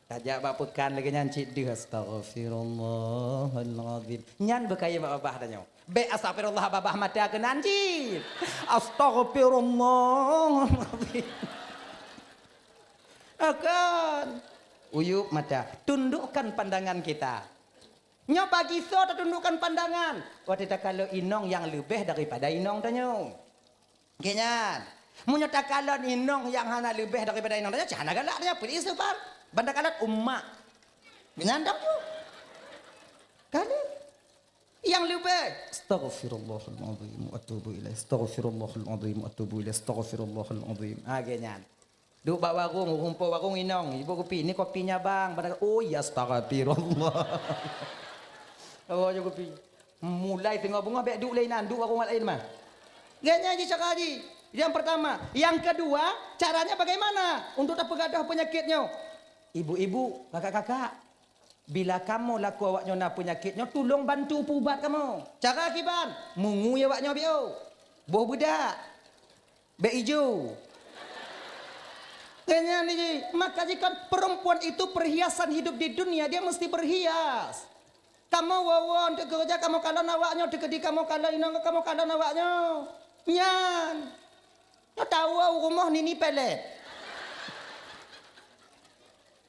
Tajak bak peukan lagèe nyan cit deuh, "Astaghfirullahalazim." Nyan beukayém bak babah tanyoe. Bèk astaghfirullah babah mata keunan cit. Astaghfirullahalazim. Akan. Uyup mata. Tundukkan pandangan kita. Nyoe bagi soe tatundukkan pandangan? Watèe takalon inong nyang leubeh daripada inong tanyoe. Gèt nyan. Meunyoe takalon inong nyang hana leubeh daripada inong tanyoe, cit hana galak tanyoe, peue istighfar. Ban takalon umak. Gèt nyan dong tu. Kalon. Nyang leubeh, "Astaghfirullahalazim wa atubu ilaih. Astaghfirullahalazim wa atubu ilaih. Astaghfirullahalazim." Ha, gèt nyan. Duek bak warong, ureueng po warong inong, "Ibu kupi, ni kopinya, Bang." Padahai, "Oh, ya, astagfirullah." Oh, ya, kupi. Mulai teungoh beungoh bèk duek lé inan, duek warong laén mah. Gèt nyan jih cara jih. Yang pertama. Yang kedua, caranya bagaimana untuk tapeugadôh peunyakét nyoe? Ibu-ibu, kakak-kakak, bila kamoe lakoe awak nyoe na peunyakét nyoe, tulông bantu peuubat kamoe. Cara kiban, meungui awak nyoe biôh. Boh beudak. Bèk ijo. Nyan jih, maka jih kan perempuan itu perhiasan hidup di dunia, dia mesti berhias. Kamoe woe-woe untuk keureuja, kamoe kalon awak nyoe, teukeudi kamoe kalon inong, kamoe kalon awak nyoe. Nyan. Nyoe tawoe u rumoh nini pelet.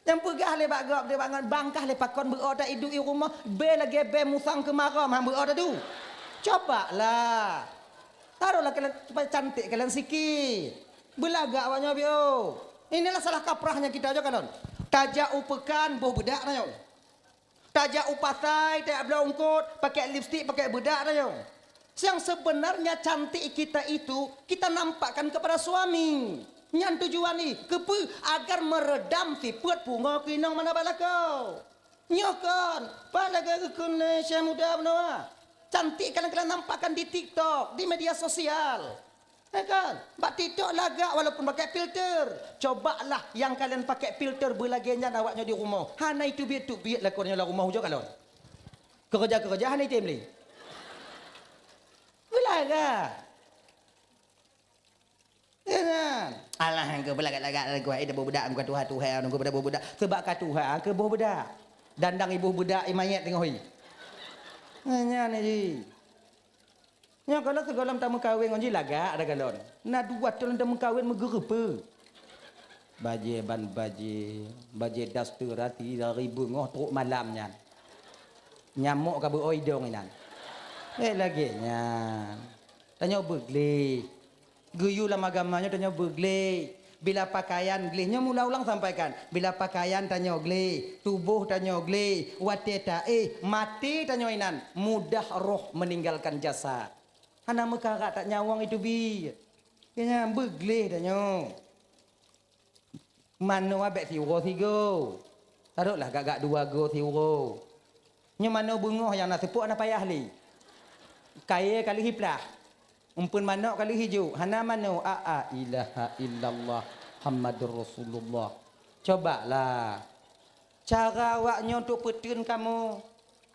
Nyang peugah lé bak gob, lé bak ngon, "Bang, kah lé pakon beuo ta iduek i rumoh, bèe lagèe bèe musang keumarôm, han beuo ta du." Coba lah. Taroh lah kalian supaya cantik kalian sikit. Beulagak awak nyoe biôh. Inilah salah kaprahnya kita aja kalon. Tajak u peukan boh beudak tanyoe. Tajak u pasai, tajak bloe eungkôt, pakai lipstik, pakai beudak tanyoe. Yang sebenarnya cantik kita itu kita nampakkan kepada suami. Nyan tujuan jih, keupeue? Agar meredam sifeuet pungo keu inong mangat bak lakoe. Nyoe kon, pat lagèe geukheun lé Syekh Muda meunoe. Cantik kalian-kalian nampakkan di TikTok, di media sosial. Ya kan? Bak TikTok lagak walaupun pakai filter. Cobalah yang kalian pakai filter beulagèe nyan awak nyoe di rumoh. Hana iteubiet-teubiet lakoe nyoe lam rumoh ujoe kalon. Keureuja-keureuja hana item lé. Beulagak. Ya kan? Alah, engkau beulagak-lagak lagu hai, dah boh beudak, engkau tuha-tuha, engkau pada boh beudak. Sebab ka tuha, ke boh beudak. Dandang iboh beudak, i manyét teungoh i. Nyan jih. Nyoe kalau sigohlom tameukawen ngon jih lagak ada galon. Na dua thôn tameukawen meugeureupeue. Bajèe ban bajèe, bajèe daster hati dari beungoh trok malam nyan. Nyamok ka beuoi dong inan. Eh, lagèe nyan. Tanyoe beugleh. Geuyue lam agama nyoe tanyoe beugleh. Bila pakaian gleh, nyoe mula ulang sampaikan, bila pakaian tanyoe gleh, tuboh tanyoe gleh, watèe taéh, maté tanyoe inan, mudah roh meninggalkan jasad. Hana meukarat that nyawöng iteubiet. Keu nyan beugleh tanyoe. Manoe bèk siuroe sigoe. Taroklah gak-gak dua goe siuroe. Nyoe manoe beungoh nyang na seupôt hana payah lé. Kayèe ka lheueh iplah. Umpeuen manok ka lheueh ijok, hana manoe, a, a, ilaha illallah, Muhammadur Rasulullah. Cobalah. Cara awak nyoe untuk peuteun kamoe.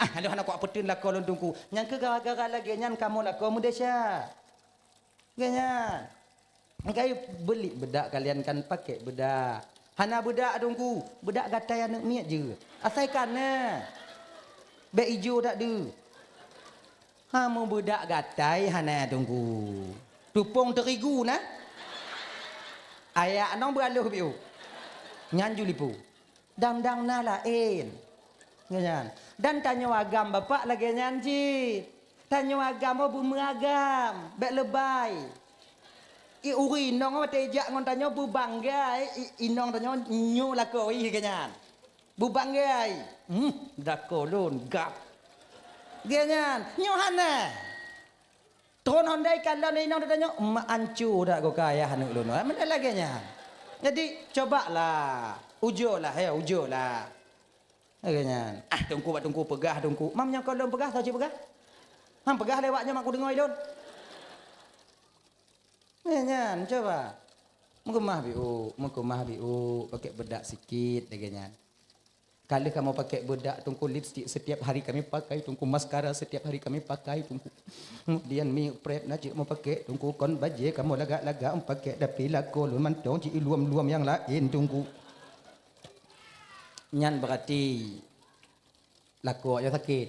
Ah, aduh, hana kuat peuteun lakoe lôn Teungku. Nyang keu gara-gara lagèe nyan kamoe lakoe meudesya. Geuh nyan. Engkai beulit beudak kalian kan pakai beudak. Hana beudak Teungku, beudak gatai aneuk miet jeuet. Asai ka na. Bèk ijo that deuh. Ha, meubeudak gatai hana Teungku. Tupông teurigu na. Ayah nong beualoh biu. Nyan ju lipu. Dang-dang na laén. Nyan. Dan tanyoe agam bapak lagée nyan cit. Tanyoe agam oh beumeuagam, bék leubeh. I ureuëng inong watée jak ngon tanyoe beubangga, i, inong tanyoe nyoe lakoe lagée nyan. Beubangga. Hmm, dako lôn gap. Lagée nyan, nyoe hana. Tron hondai kalon inong tanyoe, mak ancu dak goka ayah aneuk lôn. Ah, meunan lagée nyan. Jadi, cobalah. Ujolah, ya, ujolah. Lagée nyan. Ah, teungku bak teungku peugah teungku. Mam nyang kalon peugah, soe cit peugah? Mam peugah lewat nyoe mak kudeungoe lôn. Lagée nyan, coba. Meukeumah biu, meukeumah biu, pakai bedak sikit lagée nyan. Ka lheueh kamoe pakai bedak teungku, lipstik setiap hari kami pakai teungku, maskara setiap hari kami pakai teungku. Kemudian mi prep na cit mau pakai teungku, kon bajée kamoe lagak-lagak mau pakai, tapi lakoe lôn mantong cit luam-luam nyang laén teungku. Nyan berarti lakoe nyoe sakét.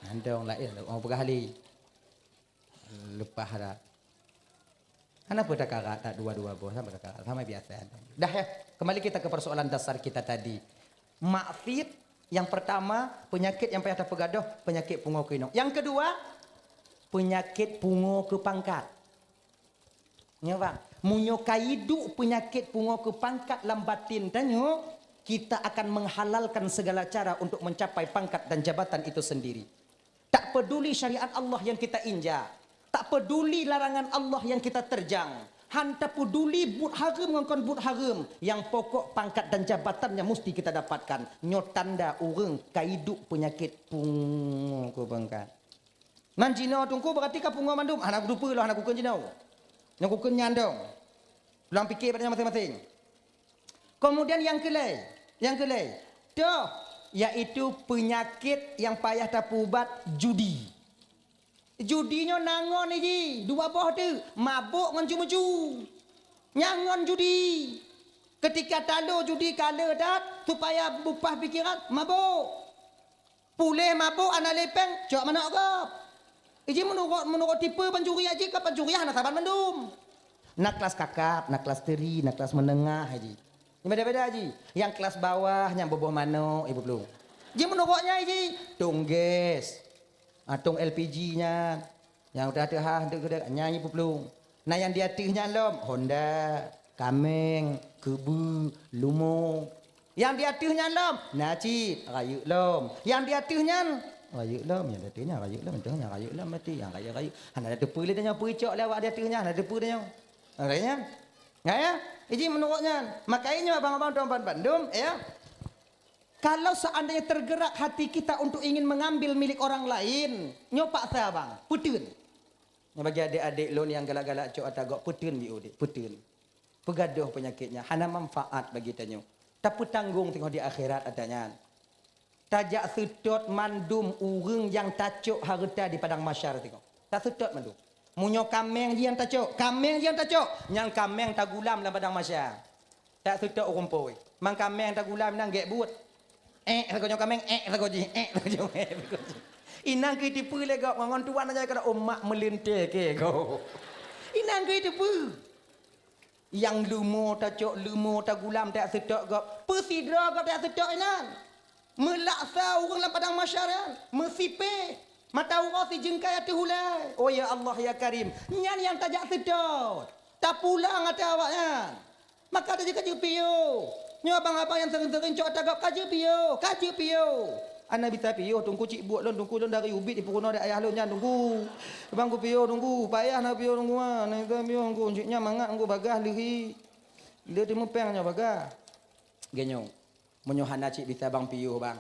Mantong laén, mau peugah lé. Leupah dah. Kenapa takarat tak dua-dua boh? Sama takarat, sama biasa. Dah ya, kembali kita ke persoalan dasar kita tadi. Maksiat yang pertama, penyakit yang payah tapeugadoh, penyakit pungo keu inong. Yang kedua, penyakit pungo keu pangkat. Nyoe bang, meunyoe ka iduek penyakit pungo keu pangkat lam batin tanyoe, kita akan menghalalkan segala cara untuk mencapai pangkat dan jabatan itu sendiri. Tak peduli syariat Allah yang kita injak, tak peduli larangan Allah yang kita terjang, han tapeduli buet hareuem ngon kon buet hareuem, yang pokok pangkat dan jabatannya mesti kita dapatkan. Nyoe tanda ureuëng ka iduek penyakit pungo keu pangkat. Nan jinoe teungku berarti ka pungo mandum, hana kuteupeu lôn, hana kukheun jinoe. Nyang kukheun nyan dong. Ulang pike bak nyoe maséng-maséng. Kemudian yang keulhèe, yang keulhèe, toh, yaitu penyakit yang payah tapeuubat, judi. Judi nyoe na ngon iji, dua boh teuk, mabök ngon cu-meucu. Nyan ngon judi. Ketika talo judi ka le that, supaya bupah pikiran, mabök. Puléh mabök hana lé péng, cok manok gob. Iji meunurot, meunurot tipe pancuri aji ka pancuri hana saban mandum. Na kelas kakap, na kelas teri, na kelas menengah aji. Beda-beda aji. Yang kelas bawah nyang boboh manok ibu plueng. Ji meunurot nyan aji, tong gas. Ah, tong L P G nyan. Nyang udah teuhah untuk gede nyan ibu plueng. Nah, yang di ateueh nyan lom, honda, kameng, keubeu, lumo. Yang di ateueh nyan lom, na cit, rayeuk lom. Yang di ateueh nyan, rayeuk lom. Yang di ateueh nyan, rayeuk lom. Yang di ateueh nyan, rayeuk lom. Mati, yang rayeuk-rayeuk. Hana ada teupeu lé tanyoe, peucok lé awak di ateueh nyan, hana ada teupeu tanyoe. Rayeuk nyan. Nah, ya, iji meunurot nyan. Makanya abang-abang tuan bandum, ya. Kalau seandainya tergerak hati kita untuk ingin mengambil milik orang lain, nyoe paksa abang, peuteuet. Nyoe bagi adik-adik lôn nyang galak-galak cok ata gok, peuteuet biu dek, peuteuet. Peugadoh peunyakét nyan hana manfaat bagi tanyoe. Tapeutanggong teungoh di akhirat ata nyan. Tajak seutôt mandum ureuëng nyang tacok hareuta di padang mahsyar teungoh. Taseutôt mandum. Meunyoe kameng ji nyang tacok, kameng ji nyang tacok, nyang kameng tagulam lam padang mahsyar. Taseutôt ureuëng phôi. Mang kameng tagulam inan gét buet. Ék sagoe nyoe kameng, ék sagoe jih, ék sagoe jih, ék sagoe jih. Inan keu teupeu lé gob ngon tuan aja keunan umat meulintèe keu gob. Inan keu teupeu. Nyang leumo tacok, leumo tagulam tajak seutôt gob. Peusidroe gob tajak seutôt inan. Meulaksa ureuëng lam padang mahsyar nyan, meusipéh, mata uroe sijeungkai ateueh ulée. Oh ya Allah ya Karim, nyan nyang tajak seutôt. Tapulang ata awaknyan. Maka tajak ka jeuet piôh. Nyoe abang-abang nyang seuring-seuring cok ata gob ka jeuet piôh, ka jeuet piôh. Hana bisa piôh, teungku cit buet lôn, teungku lôn dari ubit di peurunoe di ayah lôn nyan, teungku. Bang kupiôh, teungku, payah na piôh, teungku, ah. Na bisa piôh, teungku, cit nyan mangat, teungku, bagaih leuhi. Lé teumeupéng nyoe bagaih. Geuh nyoe. Meunyoe hana cit bisa bang piôh bang,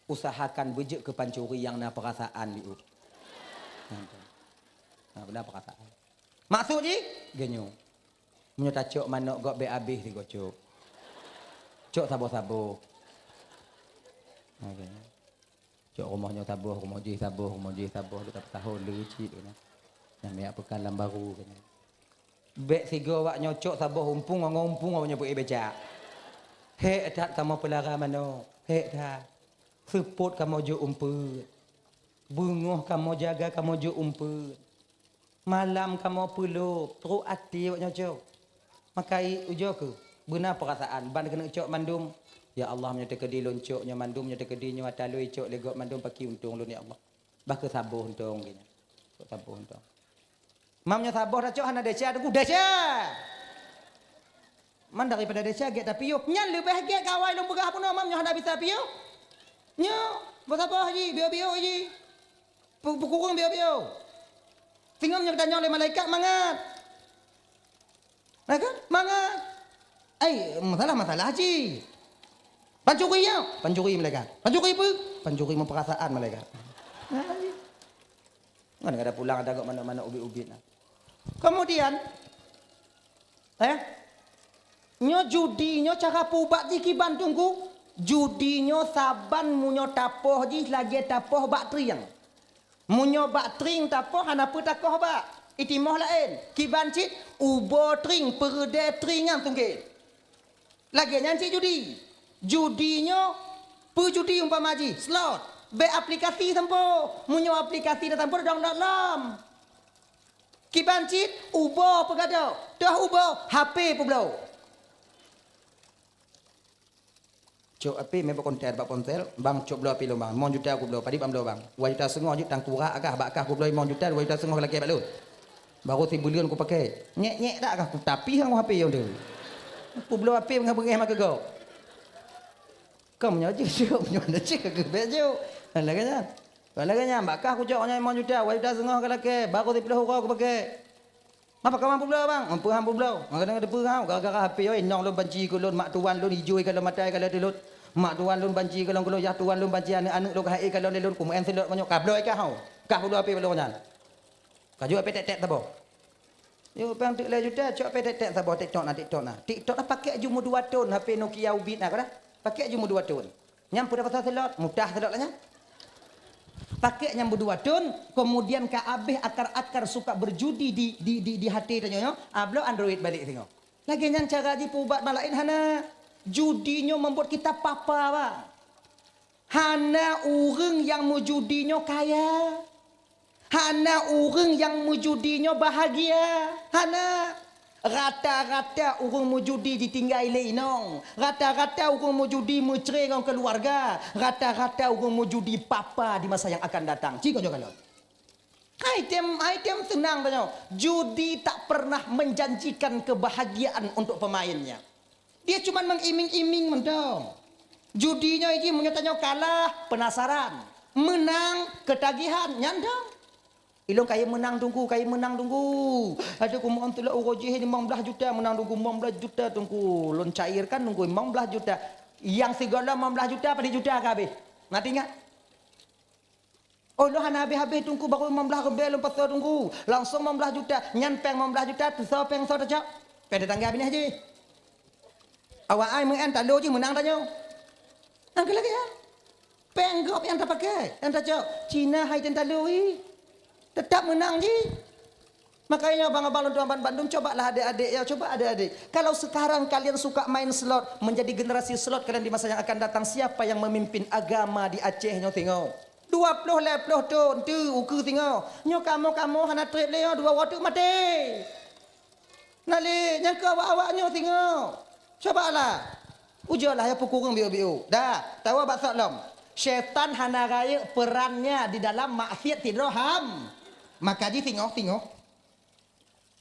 usahakan beujeuet keu pancuri nyang na peurasaan biôh. Nah, beuna peurasaan. Maksud jih, geuh nyoe. Meunyoe tacok manok gob bèk abéh sigoe cok. Cok saboh-saboh. Nah, geuh nyoe. Cok rumoh nyoe saboh, rumoh jih saboh, rumoh jih saboh, leuka peutahon leucit keunan. Nyang miyak peukan lam baru keunan. Bèk sigoe awak nyoe cok saboh umpung ngon umpung awak nyoe beué becak. Hék that kamoe peulara manok, hék that. Seupôt kamoe jok umpeuet. Beungoh kamoe jaga kamoe jok umpeuet. Malam kamoe peulop, trok até awak nyoe cok. Maka i ujoe kheueh, beuna peurasaan, ban keuneuk cok mandum. Ya Allah, meunyoe teukeudi lôn cok nyoe mandum, meunyoe teukeudi nyoe ata lôn cok lé gob mandum, pakri untông lôn, ya Allah. Bah kheueh saboh untông geuh nyan. Cok saboh untông. Mam nyoe saboh tacok hana desya, teungku desya. Man daripada desya gét tapiôh. Nyan leubeh gét kawai lôn peugah bunoe, mam nyoe hana bisa piôh. Nyoe, boh saboh jih, biôh-biôh jih. Pu-, peukureueng biôh-biôh. Singoh nyoe geutanyong lé malaikat mangat. Malaikat, mangat. Ai, masalah-masalah cit. Pancuri nyoe, pancuri malaikat. Pancuri peue? Pancuri meupeurasaan malaikat. Ngon kada pulang ada gok manok-manok ubit-ubit nah. Kemudian, eh, nyoe judi nyoe cara peuubat jih kiban teungku. Judi nyoe saban meunyoe tapoh jih lagée tapoh bak trieng. Meunyoe bak trieng tapoh hana peue takoh bak, itimoh laén. Kiban cit ubo trieng, peureudée trieng nyan tunggée. Lagée nyan cit judi. Judi nyoe peue judi umpama jih, slot. Bék aplikasi sampoe. Meunyoe aplikasi na sampoe download lom. Kiban cit ubo peugadôh, toh ubo H P peubloe. Cok H P meuh bak konten bak ponsel, bang cok bloe H P lôn bang, limong juta kubloe, padit bang bloe bang. Dua juta seungoh jeuet tangkurak kah, bak kah kubloe limong juta, dua juta seungoh lakée bak lôn. Baru sibuleuen kupakée. Nyek-nyek dak kah kutapi hang H P nyang tu. Kubloe H P ngon beungéh mah keu gob. Kau meunyoe jeuet jok, meunyoe hana jeuet ka geubek jok. Lagée nyan. Lagée nyan, bak kah kucok nyan limong juta, dua juta seungoh ka lakée, baru siplôh uroe kupakée. Mapa kawan peubloe bang? Meupeue han peubloe? Kadang-kadang teupeue hau, gara-gara H P oi, inong lôn banci keu lôn, mak tuan lôn ijui kalon mata kalon teulot. Mak tuan lôn banci kalon keu lôn, yah tuan lôn banci aneuk-aneuk lôn ka hai kalon lé lôn, kumeu'en seulot meunyoe ka bloe kah hau. Kah peubloe H P bak lôn nyan. Ka jeuet H P tek-tek saboh. Yo pang teuk lhée juta, cok H P tek-tek saboh, TikTok na, TikTok na. TikTok na pakek jumeuh dua thon, H P Nokia ubit na ka dah. Pakek jumeuh dua thon. Nyang peue pasal seulot, mutah seulot lah nyan. Pakek nyang beudua thon, kemudian ka abéh akar-akar suka berjudi di, di, di, di hati tanyoe nyoe, ah, bloe Android balek singoh. Lagée nyan cara jipeuubat malaén hana. Judi nyoe membuat kita papa, bang. Hana ureuëng nyang meujudi nyoe kaya. Hana ureuëng nyang meujudi nyoe bahagia. Hana. Rata-rata ureuëng meujudi jitinggai lé inong. Rata-rata ureuëng meujudi meucre ngon keuluwarga. Rata-rata ureuëng meujudi papa di masa nyang akan datang. Ci konyoe kalon. Hai tem, hai tem seunang tanyoe. Judi tak pernah menjanjikan kebahagiaan untuk pemainnya. Dia cuman mengiming-iming mantong. Judi nyoe jih meunyoe tanyoe kalah, penasaran. Menang, ketagihan, nyan dong. Ilong kayém menang tunggu, kayém menang tunggu. Ada kumoh tulak uroe jih limong blaih juta menang tunggu, limong blaih juta tunggu. Lôn cairkan tunggu limong blaih juta. Yang sigolom limong blaih juta, padit juta ka habéh. Ngat ingat? Oh, lôn hana habéh-habéh tungku baru limong blaih ribée lôn pasoe tungku. Langsung limong blaih juta. Nyan péng limong blaih juta, teusoe péng soe tacok. Péng tetangga binéh jih. Awak ai meu'en talo jih meunang tanyoe. Angka lagée nyan. Péng gob nyang tapakée, nyang tacok. Cina hai ten talo ih. Tetap meunang jih. Makanya abang-abang lôn tuan ban-, bandum, cobalah adik-adik ya, coba adik-adik. Kalau sekarang kalian suka main slot, menjadi generasi slot kalian di masa yang akan datang, siapa yang memimpin agama di Aceh nyoe tengok? Dua ploh lhée ploh thon teu ukeue singoh. Nyoe kamoe-kamoe hana treb lé nyoe, dua uroe teuk maté. Nalé nyang keu awak-awak nyoe singoh. Cobalah. Ujoe lah ya peukureueng biôh-biôh. Dah, tawa bak sok lom. Syaitan hana rayeuk perannya di dalam maksiat sidroe ham. Maka jih singoh-singoh.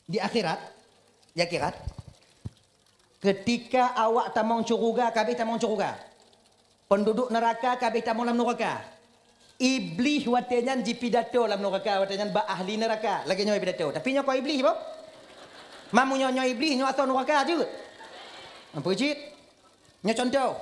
Di akhirat, di akhirat, ketika awak tamong syeuruga, ka habéh tamong syeuruga. Penduduk neuraka ka habéh tamong lam neuraka. Iblih watée nyan jipidato lam neuraka, watée nyan bak ahli neuraka. Lagée nyoe pidato. Tapi nyoe kon iblih boh. Mamu nyoe, nyoe iblih, nyoe asoe neuraka jeuet. Ampeu cit. Nyoe contoh.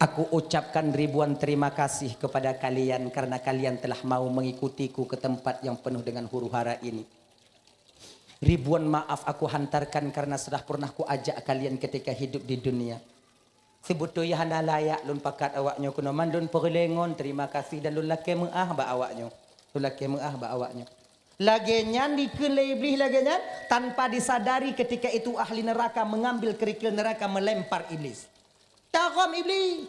Aku ucapkan ribuan terima kasih kepada kalian karena kalian telah mau mengikutiku ke tempat yang penuh dengan huru-hara ini. Ribuan maaf aku hantarkan karena sudah pernah kuajak kalian ketika hidup di dunia. Seubeutôi hana layak lôn pakat awak nyoe keunoe, mandum peureulée ngon terima kasih dan lôn lakée meu'ah bak awak nyoe. Lôn lakée meu'ah bak awak nyoe. Lagée nyan dikheun lé Iblih lagée nyan, tanpa disadari ketika itu ahli neraka mengambil kerikil neraka melempar Iblis. Tarhom Iblih.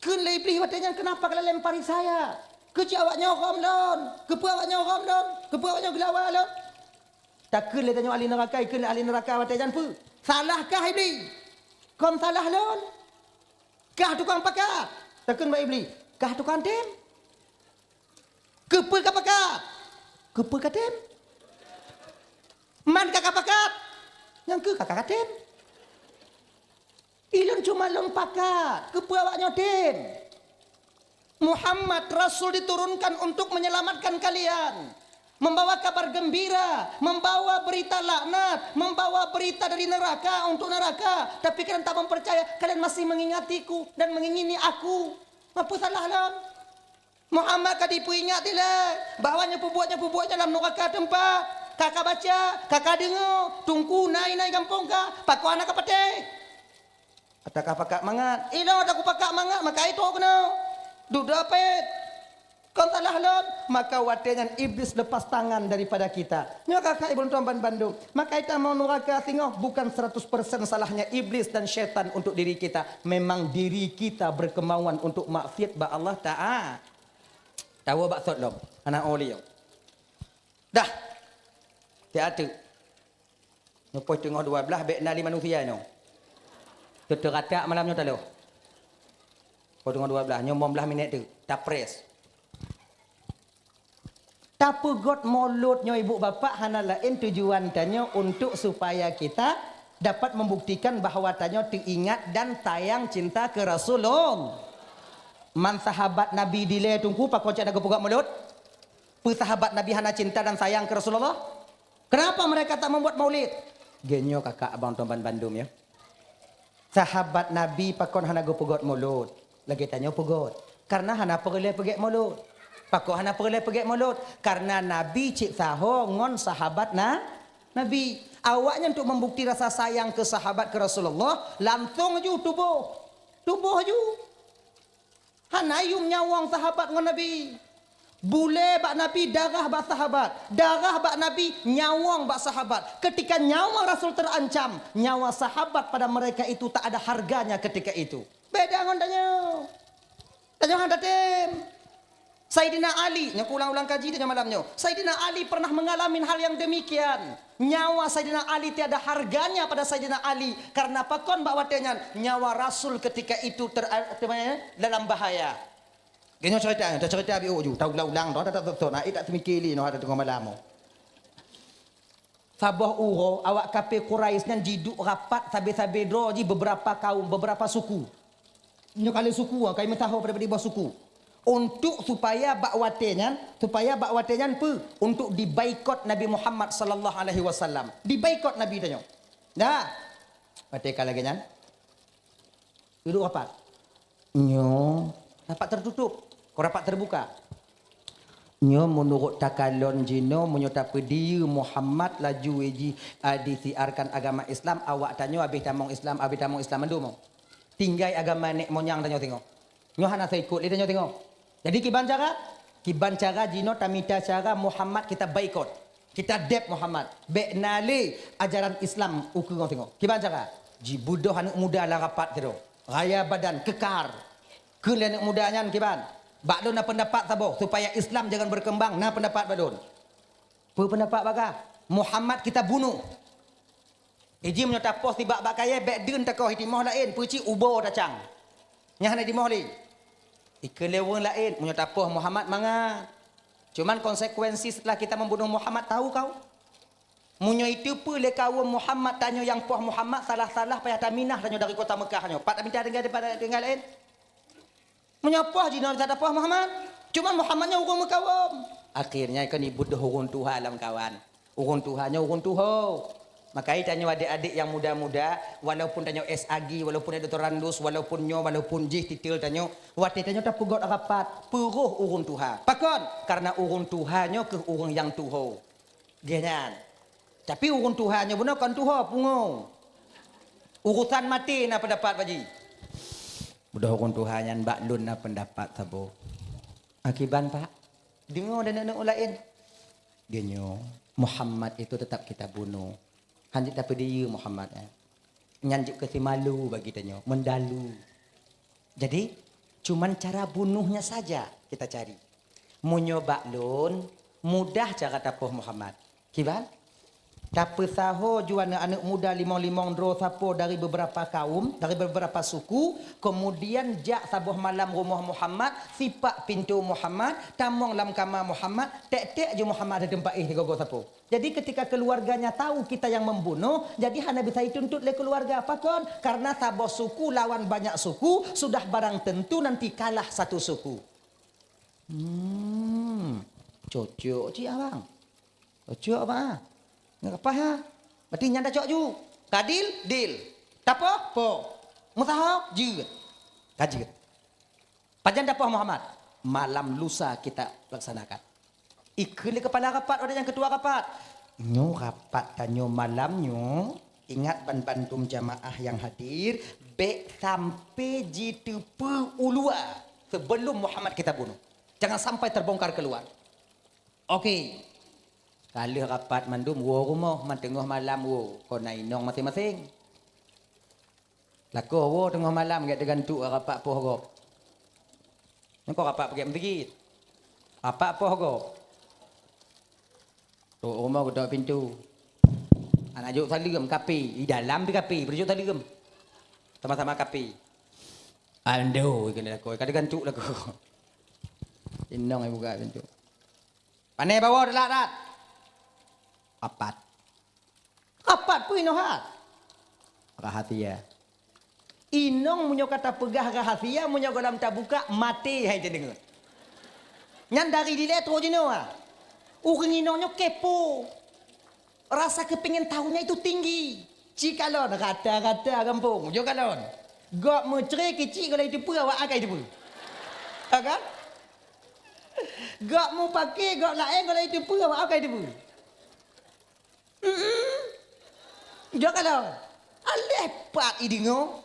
Kheun lé Iblih watée nyan, "Kenapa kalian lempari saya?" Keuci awak nyoe hom lôn, keupeue awak nyoe hom lôn, keupeue awak nyoe geulawa lôn. Takheun lé tanyoe ahli neuraka, ikheun lé ahli neuraka watée nyan peue? Salahkah Iblih? Kon salah lôn? Kah tukang pakat? Takheun bak Iblih, kah tukang tem? Keupeue ka pakat? Keupeue ka tem? Man ka ka pakat? Nyang keuh ka ka tem? Ilôn cuma lôn pakat, keupeue awak nyoe tem? Muhammad, Rasul diturunkan untuk menyelamatkan kalian. Membawa kabar gembira, membawa berita laknat, membawa berita dari neraka untuk neraka. Tapi kalian tak mau percaya, kalian masih mengingatiku dan mengingini aku. Apa salah lôn? Muhammad ka dipeuingat dilée bahwa nyang peubuet, nyang peubuet nyan lam nuraka teumpat. Ka ka baca, ka ka deungoe, teungku nai-nai gampông ka, pakon hana ka patéh. Atawa ka pakat mangat, ilôn atawa ku pakat mangat, maka itu keunoe. Dudoe pet. Kon salah lôn, maka watée nyan Iblis lepas tangan daripada kita. Nyoe kakak ibu tuan ban bandum. Maka ita mau nuraka singoh bukan seratus persen salahnya Iblis dan syaitan untuk diri kita. Memang diri kita berkemauan untuk maksiat bak Allah Taala. Tawoe bak sot lom, hana oliyong. Dah. Tiap teuk. Nyoe poh teungoh dua belas, bék na lé manusia nyoe. Teuteuratak malam nyoe taloh. Poh teungoh dua belas, nyoe lima belas minit teuk. Tapres. Tapeugot mulod nyoe ibu bapak hana laén tujuan tanyoe untuk supaya kita dapat membuktikan bahwa tanyoe teuingat dan sayang cinta keu Rasulullah. Man sahabat Nabi dilée teungku pakon cit na geupeugot mulod? Peue sahabat Nabi hana cinta dan sayang keu Rasulullah? Kenapa mereka tak membuat maulid? Geunyoe kakak abang tuan ban bandum ya. Sahabat Nabi pakon hana geupeugot mulod? Lagée tanyoe peugot. Karena hana peureulée peugét mulod. Pakon hana peureulée peugét mulod? Karena Nabi cit saho ngon sahabat na, Nabi. Awaknyan untuk membukti rasa sayang ke sahabat ke Rasulullah, langsung ju tuboh. Tuboh ju. Hana yum nyawöng sahabat ngon Nabi. Bulée bak Nabi, darah bak sahabat. Darah bak Nabi, nyawöng bak sahabat. Ketika nyawa Rasul terancam, nyawa sahabat pada mereka itu tak ada harganya ketika itu. Beda ngon tanyoe. Tanyoe hana tem. Saidina Ali, nyoe ulang-ulang kaji tanyoe malam nyoe. Saidina Ali pernah mengalami hal yang demikian. Nyawa Saidina Ali tiada harganya pada Saidina Ali. Karena pakon bak watée nyan, nyawa Rasul ketika itu ter-, ter-, dalam bahaya. Geunyoe cerita, ta cerita biôh ju, ta ulang-ulang, ta, ta, ta, ta, na, eh, tak teumiki lé, noh, ada teungoh malam. Saboh uroe, awak kafé Quraisy nyan jiduek rapat sabe-sabe droe jih beberapa kaum, beberapa suku. Nyoe kali suku, ah, kai meusaho pada-pada boh suku. Untuk supaya bak watée nyan, supaya bak watée nyan peue? Untuk dibaikot Nabi Muhammad sallallahu alaihi wasallam. Dibaikot Nabi tanyoe. Dah. Watée ka lagée nyan. Duduek rapat. Nyoe rapat tertutup, kon rapat terbuka. Nyoe meunurot takalon jinoe, meunyoe tapeudiyeu Muhammad laju jih, a, disiarkan agama Islam, awak tanyoe habéh tamong Islam, habéh tamong Islam mandum. Tinggai agama nek monyang tanyoe singoh. Nyoe hana seuikot lé tanyoe singoh. Jadi kiban cara? Kiban cara jinoe tamita cara Muhammad kita baikot. Kita deb Muhammad. Bék na lé ajaran Islam ukeue ngon singoh. Kiban cara? Jibeudôh aneuk muda lam rapat sidroe. Raya badan, keukar. Kheun lé aneuk muda nyan kiban? Bak lôn na peundapat saboh, supaya Islam jangan berkembang, na peundapat bak lôn. Peue peundapat bak kah? Muhammad kita bunuh. Iji meunyoe tapoh sibak bak kayée, bék deun takoh itimoh laén, peucit ubo tacang. Nyan hana itimoh lé. Ikeu lé ureuëng laén, meunyoe tapoh Muhammad mangat. Cuman konsekuensi setelah kita membunuh Muhammad, tahu kau? Meunyoe iteupeue lé kawöm Muhammad tanyoe nyang poh Muhammad, salah-salah payah taminah tanyoe dari kota Mekah nyoe. Pat taminta tinggai daripada tinggai laén? Meunyoe poh jinoe bisa tapoh Muhammad, cuman Muhammad nyoe ureuëng meukawöm. Akhirnya kan ibeudôh ureuëng tuha lam kawan. Ureuëng tuha nyoe ureuëng tuho. Maka tanyoe adik-adik nyang muda-muda, walaupun tanyoe S A G, walaupun doktorandus, walaupun nyoe, walaupun jih titel tanyoe, watée tanyoe tapeugot rapat, peuroh ureuëng tuha. Pakon? Karena ureuëng tuha nyoe keuh ureuëng nyang tuho. Geuh nyan. Tapi ureuëng tuha nyoe bunoe kon tuho, pungo. Urusan maté na peundapat bak jih. Beudôh ureuëng tuha nyan bak lôn na peundapat saboh. Akiban, Pak? Deungoe dan aneuk laén. Geunyoe, Muhammad itu tetap kita bunuh. Hanjeuet tapeudiyeu Muhammad, eh. Nyan jeuet keu simalu bagi tanyoe, meudalu. Jadi, cuman cara bunuhnya saja kita cari. Meunyoe bak lôn, mudah cara tapoh Muhammad. Kiban? Tapeusaho ju aneuëk-aneuëk muda limong-limong droe sapo dari beberapa kaum, dari beberapa suku, kemudian jak saboh malam rumoh Muhammad, sipak pintoe Muhammad, tamong lam kama Muhammad, tek-tek ju Muhammad di teumpat éh sigoe-goe sapo. Jadi ketika keluarganya tahu kita yang membunuh, jadi hana bisa dituntut lé keluarga. Pakon? Karena saboh suku lawan banyak suku, sudah barang tentu nanti kalah satu suku. Hmm, cocok cit abang. Cocok abang ah. Nggak apa ha. Berarti nyan dah cok ju. Kadil, dil. Tapoh, poh. Meusaho, jeuet. Ka jeuet. Pajan dapoh Muhammad? Malam lusa kita laksanakan. Ikheun lé kepala rapat, ada yang ketua rapat. Nyoe rapat tanyoe malam nyoe, ingat ban bandum jamaah yang hadir, bèk sampai jiteupeue ulua sebelum Muhammad kita bunuh. Jangan sampai terbongkar keluar. Oke. Ka lheueh rapat mandum woe rumoh, man teungoh malam woe, kon na inong maséng-maséng. Lakoe woe teungoh malam gèt teugantuk rapat poh gob. Nyan kon rapat peugèt meuseujid. Rapat poh gob. Trok rumoh geutok pintoe. Hana jok saleuem, kape. Di dalam pi kape, beujok saleuem. Sama-sama kape. Ando, keuneuk lakoe, ka teugantuk lakoe. Inong buka pintoe. Pane bawoe teulat that? Apat. Apat peue inoe that? Rahasia. Inong meunyoe ka tapeugah rahasia, meunyoe gohlom tabuka, maté hai teudeungoe. Nyan dari dilèe trok jinoe ha. Ureueng inong nyoe kepo. Rasa keupengen tahunya itu tinggi. Ci kalon rata-rata gampông. Jok kalon. Gob meucre keucik gohlom teupeue awak akai teupeue. Ha kan? Gob mupake, gob laén gohlom teupeue awak akai teupeue. Mm-mm. Jok kalon. Aléh pat ideungoe.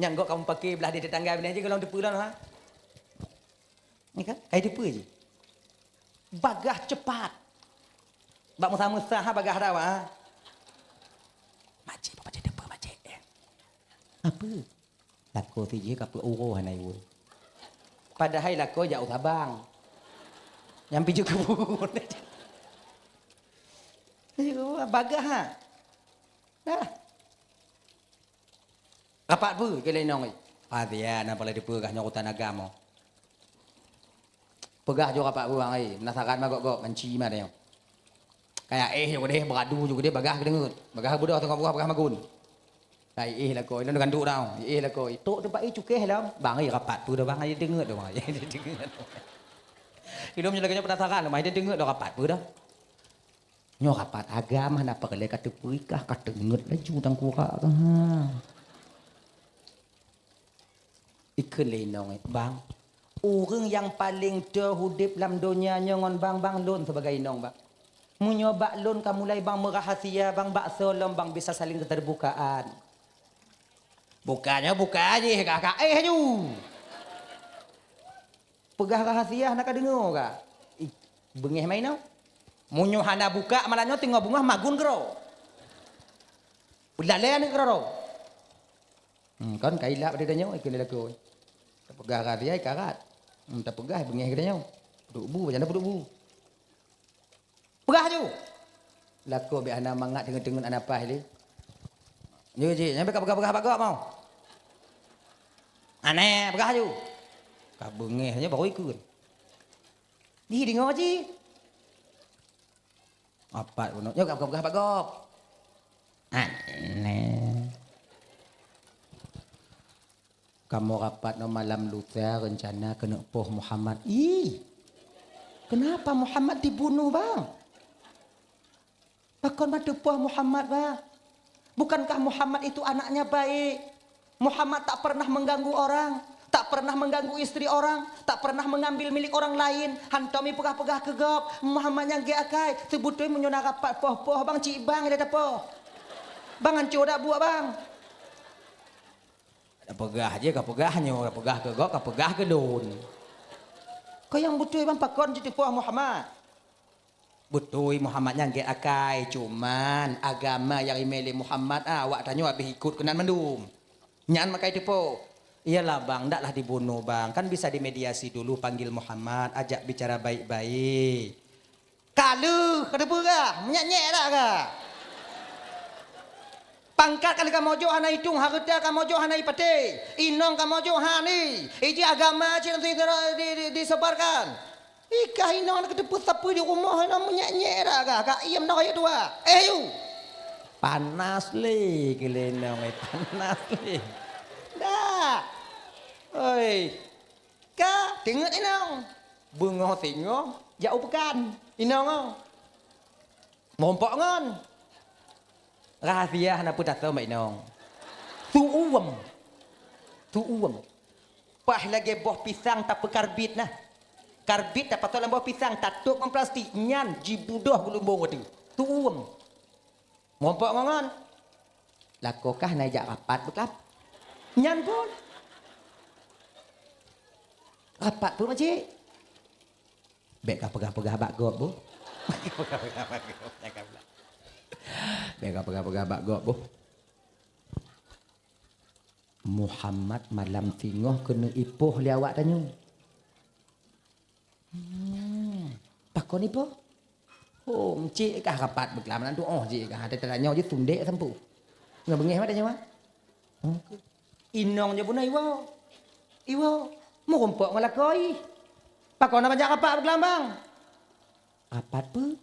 Nyang gob kamoe pake blah di tetangga binéh jih gohlom teupeue lom ha. Ni kan? Kai teupeue jih. Bagah cepat. Bak meusa-meusa ha bagah dawa. Macet apa macet teupeue macet eh. Apa? Lakoe sijih ka peuet uroe hana iwoe. Padahai lakoe jak u Sabang. Nyang pijôh keubun. Bagah ha. Nah. Rapat peue keu lé inong? Adia na pala dipeugah nyoe urusan agama. Peugah jok rapat peue bang ai, penasaran ma gok-gok manci ma tanyoe. Kaya éh jok deh, beuradu jok deh, bagah geudeungeut. Bagah beudôh teungoh peugah bagah magun. Kai éh lakoe, ilôn ganduk dong. Éh lakoe, tok teumpat éh cukéh lom. Bang ai rapat peue dah bang ai deungeut dah bang ai. Ilôn meunyoe lagèe nyoe penasaran lom, ai deungeut dah rapat peue dah. Nyoe rapat agam hana peureulèe ka teupeurikah, ka teungeut laju tangkurak ka. Ha. Ikheun lé inong, "Bang, ureueng nyang paleng toh udép lam donya nyoe ngon bang, bang lôn sibagai inong, bang. Meunyoe bak lôn ka mulai bang meurahasia, bang bak soe lom bang bisa saléng keuteubukaan." Bukannya buka jih ka ka éh ju. Peugah rahasia hana ka deungoe ka. Ih, beungéh ma inoe. Meunyoe hana buka malam nyoe teungoh beungoh magun keudroe. Peulalé aneuk keudroe. Hmm, kon ka ilap pada tanyoe ikheun lé lakoe. Tapeugah rahasia ikarat. Hmm, tapeugah beungéh geutanyoe. Peuduek bu, macam mana peuduek bu? Peugah ju. Lakoe bèk hana mangat teungeut-teungeut hana paih lé. Nyoe jih, nyan bèk ka peugah-peugah bak gob mau. Aneh, peugah ju. Ka beungéh nyan baru ikheun. Di deungoe jih. Apat bunoe, nyoe ka peugah-peugah bak gob. Aneh. Kamoe rapat nyoe malam lusa reuncana keuneuk poh Muhammad. Ih, kenapa Muhammad dibunuh, Bang? Pakon ban teupoh Muhammad, Bang? Bukankah Muhammad itu anaknya baik? Muhammad tak pernah mengganggu orang, tak pernah mengganggu istri orang, tak pernah mengambil milik orang lain. Hantom ipeugah-peugah keu gob, Muhammad nyang gèt akai. Seubeutôi meunyoe na rapat poh-poh, Bang, cit bang ilèe tapoh. Bang, hanco dak buet, Bang? Peugah jih, ka peugah nyoe, ka peugah keu gob, ka peugah keu lôn. Keu nyang beutôi ban pakon jiteupeue Muhammad? Beutôi Muhammad nyan gèt akai, cuman agama nyang imè lé Muhammad, ah, awak tanyoe habéh ikot keunan mandum. Nyan makai teupeue. Iyalah bang, ndaklah dibunuh bang. Kan bisa dimediasi dulu, panggil Muhammad, ajak bicara baik-baik. Ka lheueh, ka teupeue kah? Meunyak-nyek dak kah? Pangkat kan kamoe jok hana itong, hareuta kamoe jok hana ipatéh, inong kamoe jok hana, iji agama cit di, di, di, disebarkan. Ikah inong ka teupeue sapeue di rumoh, inong meunyak-nyek dak kah? Ka iem dak kah dua? Eh, yu! Panas lé keu lé inong, eh, panas lé. Dak. Oi. Ka, teungeut inong. Beungoh singoh, jak u peukan. Inong, oh. Meurumpok ngon. Rahsia hana peue tasom bak inong. Tuuem. Tuuem. Paih lagée boh pisang tapeukarbit nah. Karbit tapatot lam boh pisang, tatôp ngon plastik, nyan jibudoh geulumbong watée. Tuuem. Meurumpok ngon. Lakoe kah na jak rapat beuklam. Nyan pun. Rapat pun, makcik. Bék ka peugah-peugah bak gob, boh. Bék ka peugah-peugah bak gob, boh. Muhammad malam singoh keuneuk ipoh lé awak tanyoe. Hmm. Pakon ipoh? Oh, makcik kah rapat beuklam, na tuoh jih kah, ada teulanyoe jih tundek sampue. Ngon beungéh mata nyawa. Hmm. Inong nyoe bunoe iwoe. Iwoe. Meurumpok ngon lakoe. Pakon na banyak rapat beuklam, bang? Rapat peue?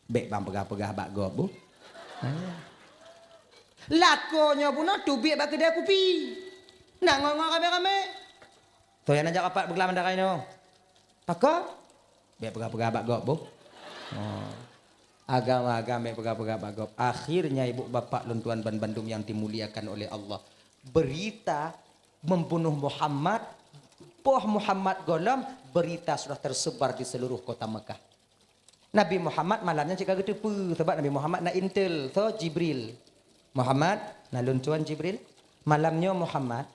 Bék bang peugah-peugah bak gob, boh. Lakoe nyoe bunoe teubiet bak keudè kupi. Na ngon-ngon ramé-ramé. Toh nyang na jak rapat beuklam darai nyoe. Pakon? Bék peugah-peugah bak gob, boh. Oh. Agam-agam bék peugah-peugah bak gob. Akhirnya, ibu bapak lôn tuan ban bandum yang dimuliakan oleh Allah, berita membunuh Muhammad, poh Muhammad gohlom, berita sudah tersebar di seluruh kota Mekah. Nabi Muhammad malam nyan cit ka geuteupeue, sabab Nabi Muhammad na intel, soe? Jibril. "Muhammad, na lôn tuan Jibril. Malam nyoe Muhammad,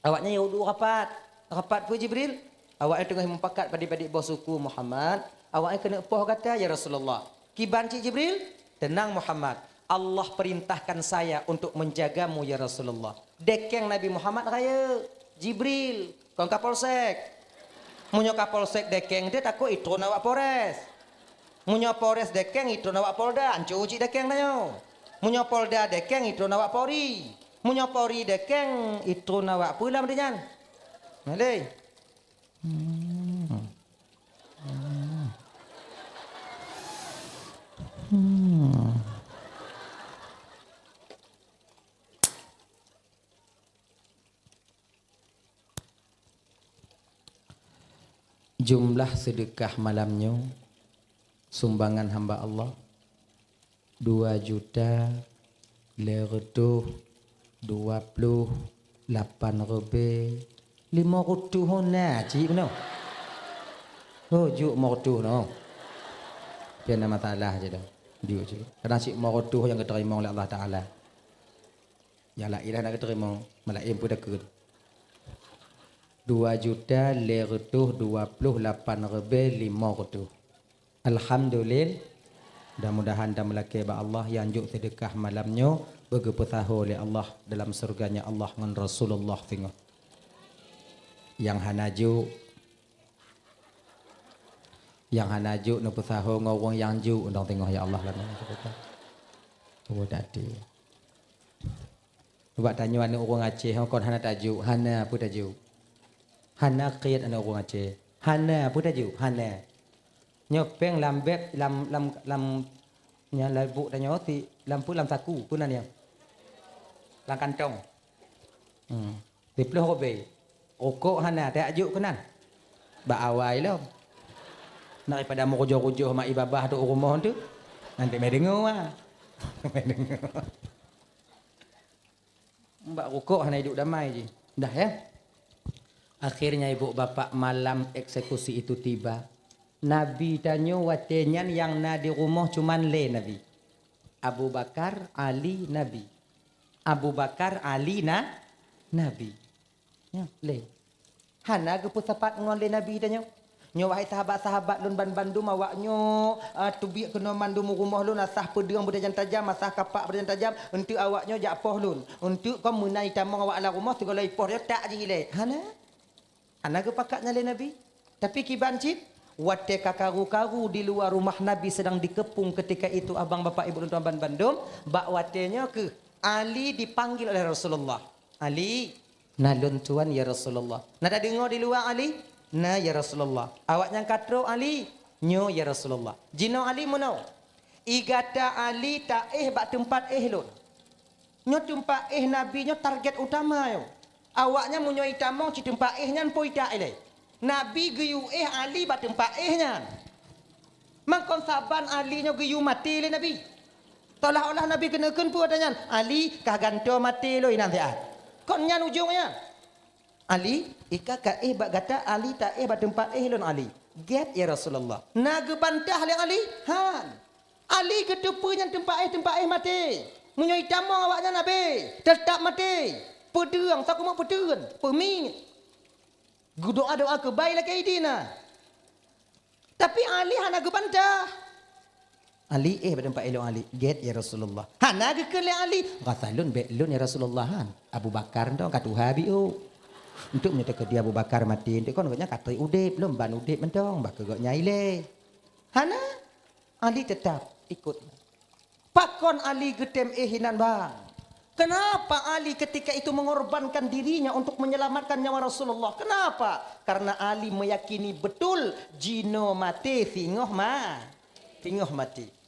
awaknyan ya uduk rapat." "Rapat peue Jibril?" "Awaknyan teungoh mupakat padit-padit boh suku Muhammad. Awaknyan keuneuk poh gata ya Rasulullah." "Kiban cit Jibril?" "Teunang Muhammad, Allah perintahkan saya untuk menjagamu ya Rasulullah." Dekeng Nabi Muhammad rayeuk. Jibril, kon Kapolsek. Meunyoe Kapolsek dekeng teuh takot itron awak Polres. Meunyoe Polres dekeng itron awak Polda, anco cit dekeng tanyoe. Meunyoe Polda dekeng itron awak Polri. Meunyoe Polri dekeng itron awak peue lam nyan. Malée. Hmm. Hmm. Hmm. Jumlah seudeukah malam nyoe, sumbangan hamba Allah, dua juta lhèe reutôh dua ploh lapan ribèe limong reutôh. Ho na cit keunoe? Ho jok limong reutôh noh. Pih na masalah cit dah. Jok cit. Kadang cit limong reutôh nyang geuteurimong lé Allah Taala. Nyang laén hana geuteurimong, malaén peue takheun. Dua juta lhèe reutôh dua ploh lapan ribèe limong reutôh. Alhamdulillah. Mudah-mudahan dan meulakèe bak Allah nyang jok seudeukah malam nyoe beugeupeusaho lé Allah dalam syeuruga-Nya Allah ngon Rasulullah singoh. Nyang hana jok, nyang hana jok neupeusaho ngon ureueng nyang jok, undang singoh ya Allah lam. Ubak tanyoe aneuk ureueng Aceh, ho kon hana tajok, hana peue tajok. Hana kriet aneuk ureueng Aceh. Hana peue tajok, hana. Nyoe péng lam beg, lam, lam, lam, nyang lam buk tanyoe ti, lam peue, lam saku, peue nan nyan? Lam kantong. Hmm. Siploh ribèe. Rukok hana, tajok keunan. Bak awai lom. Daripada meurujoh-rujoh mak i babah tu u rumoh tu. Nanti meudeungoe ah. Meudeungoe. Bak rukok hana iduek damai jih. Dah, ya? Akhirnya, ibu bapak, malam eksekusi itu tiba. Nabi tanyoe watèe nyan nyang na di rumoh cuman lé Nabi. Abu Bakar, Ali, Nabi. Abu Bakar, Ali, na, Nabi. Nyan, lé. Hana geupeusapat ngon lé Nabi tanyoe. Nyoe wahai sahabat-sahabat lôn banmandum, awaknyoe, ah, teubiet keunoe mandum u rumoh lôn, asah peudeueng beutajam-tajam, asah kapak beutajam-tajam, eunteuk awaknyoe jak poh lôn. Eunteuk kon meunan itamong awak lam rumoh, sigohlom ipoh nyoe tak jih ilée. Hana? Hana geupakat nyan lé Nabi. Tapi kiban cit, watée ka karu-karu di luwa rumoh Nabi seudang dikeupung keutika itu abang bapak ibu lôn tuan banmandum, bak watée nyoe kheueh Ali dipanggil oleh Rasulullah. "Ali, na lôn tuan ya Rasulullah." "Na tadeungoe di luwa Ali?" "Na ya Rasulullah." "Awaknyan ka trok Ali?" "Nyoe ya Rasulullah." "Jinoe Ali meunoe, i gata Ali taéh bak teumpat éh lôn." Nyoe teumpat éh Nabi nyoe target utama nyoe. Awaknyan meunyoe itamong cit teumpat éh nyan peue itak ilée. Nabi geuyue éh Ali bak teumpat éh nyan. Mangkon saban Ali nyoe geuyue maté lé Nabi. Seolah-olah Nabi keuneuk kheun peue ata nyan, "Ali, kah gantoe maté lôn inan siat." Kon nyan ujong nyan. "Ali, i ka ka éh bak gata, Ali taéh bak teumpat éh lôn Ali." "Gét ya Rasulullah." Na geubantah lé Ali? Han. Ali geuteupeue nyan teumpat éh, teumpat éh maté. Meunyoe itamong awaknyan habéh, teutab maté. Peudeueng, sakumok peuteuen, peumiet. Geudoá-doá keubai lakée idin na. Tapi Ali hana geubantah. "Ali, éh bak teumpat éh lôn Ali." "Gét ya Rasulullah." Hana geukheun lé Ali, "Rasa lôn bék lôn ya Rasulullah han. Abu Bakar nyoe ka tuha biôh. Eunteuk meunyoe teukeudi Abu Bakar maté, eunteuk kon gobnyan ka trép udeb, lôn ban udeb mantong, bak keu gobnyan ilée." Hana. Ali teutab ikot. Pakon Ali geutem éh inan bang? Kenapa Ali ketika itu mengorbankan dirinya untuk menyelamatkan nyawa Rasulullah? Kenapa? Karena Ali meyakini betul jinoe maté singoh ma-, singoh maté.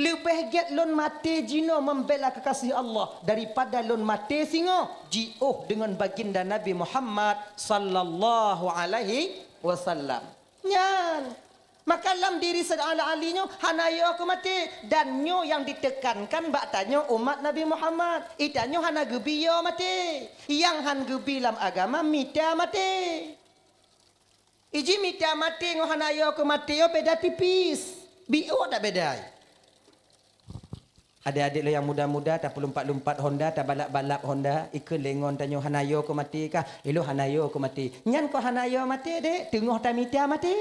Leubeh gét lôn maté jinoe membela kekasih Allah daripada lôn maté singoh jiôh deungon baginda Nabi Muhammad sallallahu alaihi wasallam. Nyan. Maka lam diri Saidina Ali nyoe hana yo keu maté, dan nyoe nyang ditekankan bak tanyoe umat Nabi Muhammad. Itanyoe hana geubi yo maté. Nyang han geubi lam agama mita maté. Iji mita maté ngon hana yo keu maté nyoe beda tipis. Biôh dak beda. Adék-adék lôn nyang muda-muda, tapeulumpat-lumpat Honda, tabalap-balap Honda, ikheun lé ngon tanyoe hana yo keu maté kah? Ilôn hana yo keu maté. Nyan kon hana yo maté, Dek, teungoh tamita maté.